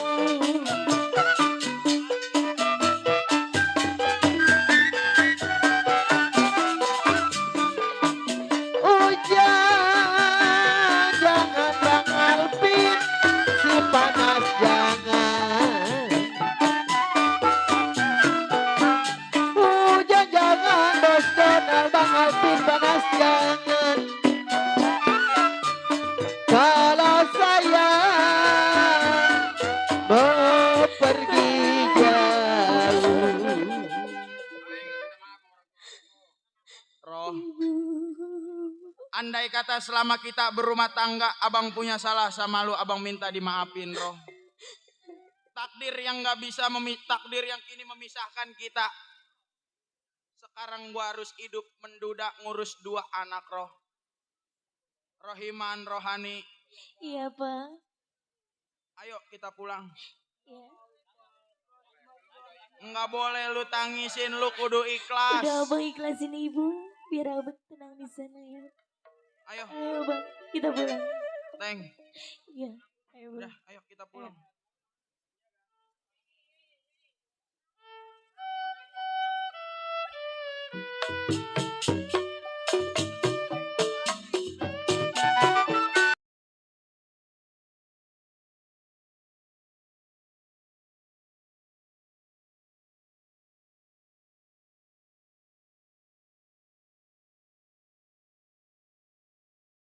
hujan jangan Bang Alvin, si panas jangan. Hujan jangan bos Donald, Bang Alvin panas jangan. Kalau saya mau pergi jauh. Roh, andai kata selama kita berumah tangga abang punya salah sama lu, abang minta dimaafin, Roh. Takdir yang nggak bisa takdir yang kini memisahkan kita. Sekarang gua harus hidup menduda ngurus 2 anak, Roh. Rohiman, Rohani, Iya, Pak. ayo kita pulang. Iya. Nggak boleh lu tangisin, lu kudu ikhlas. Udah Abang ikhlasin Ibu, biar Abang tenang di sana ya. Ayo, Ayo Bang, kita pulang. Teng. Iya, ayo Bang. Udah, ayo kita pulang. Ayo.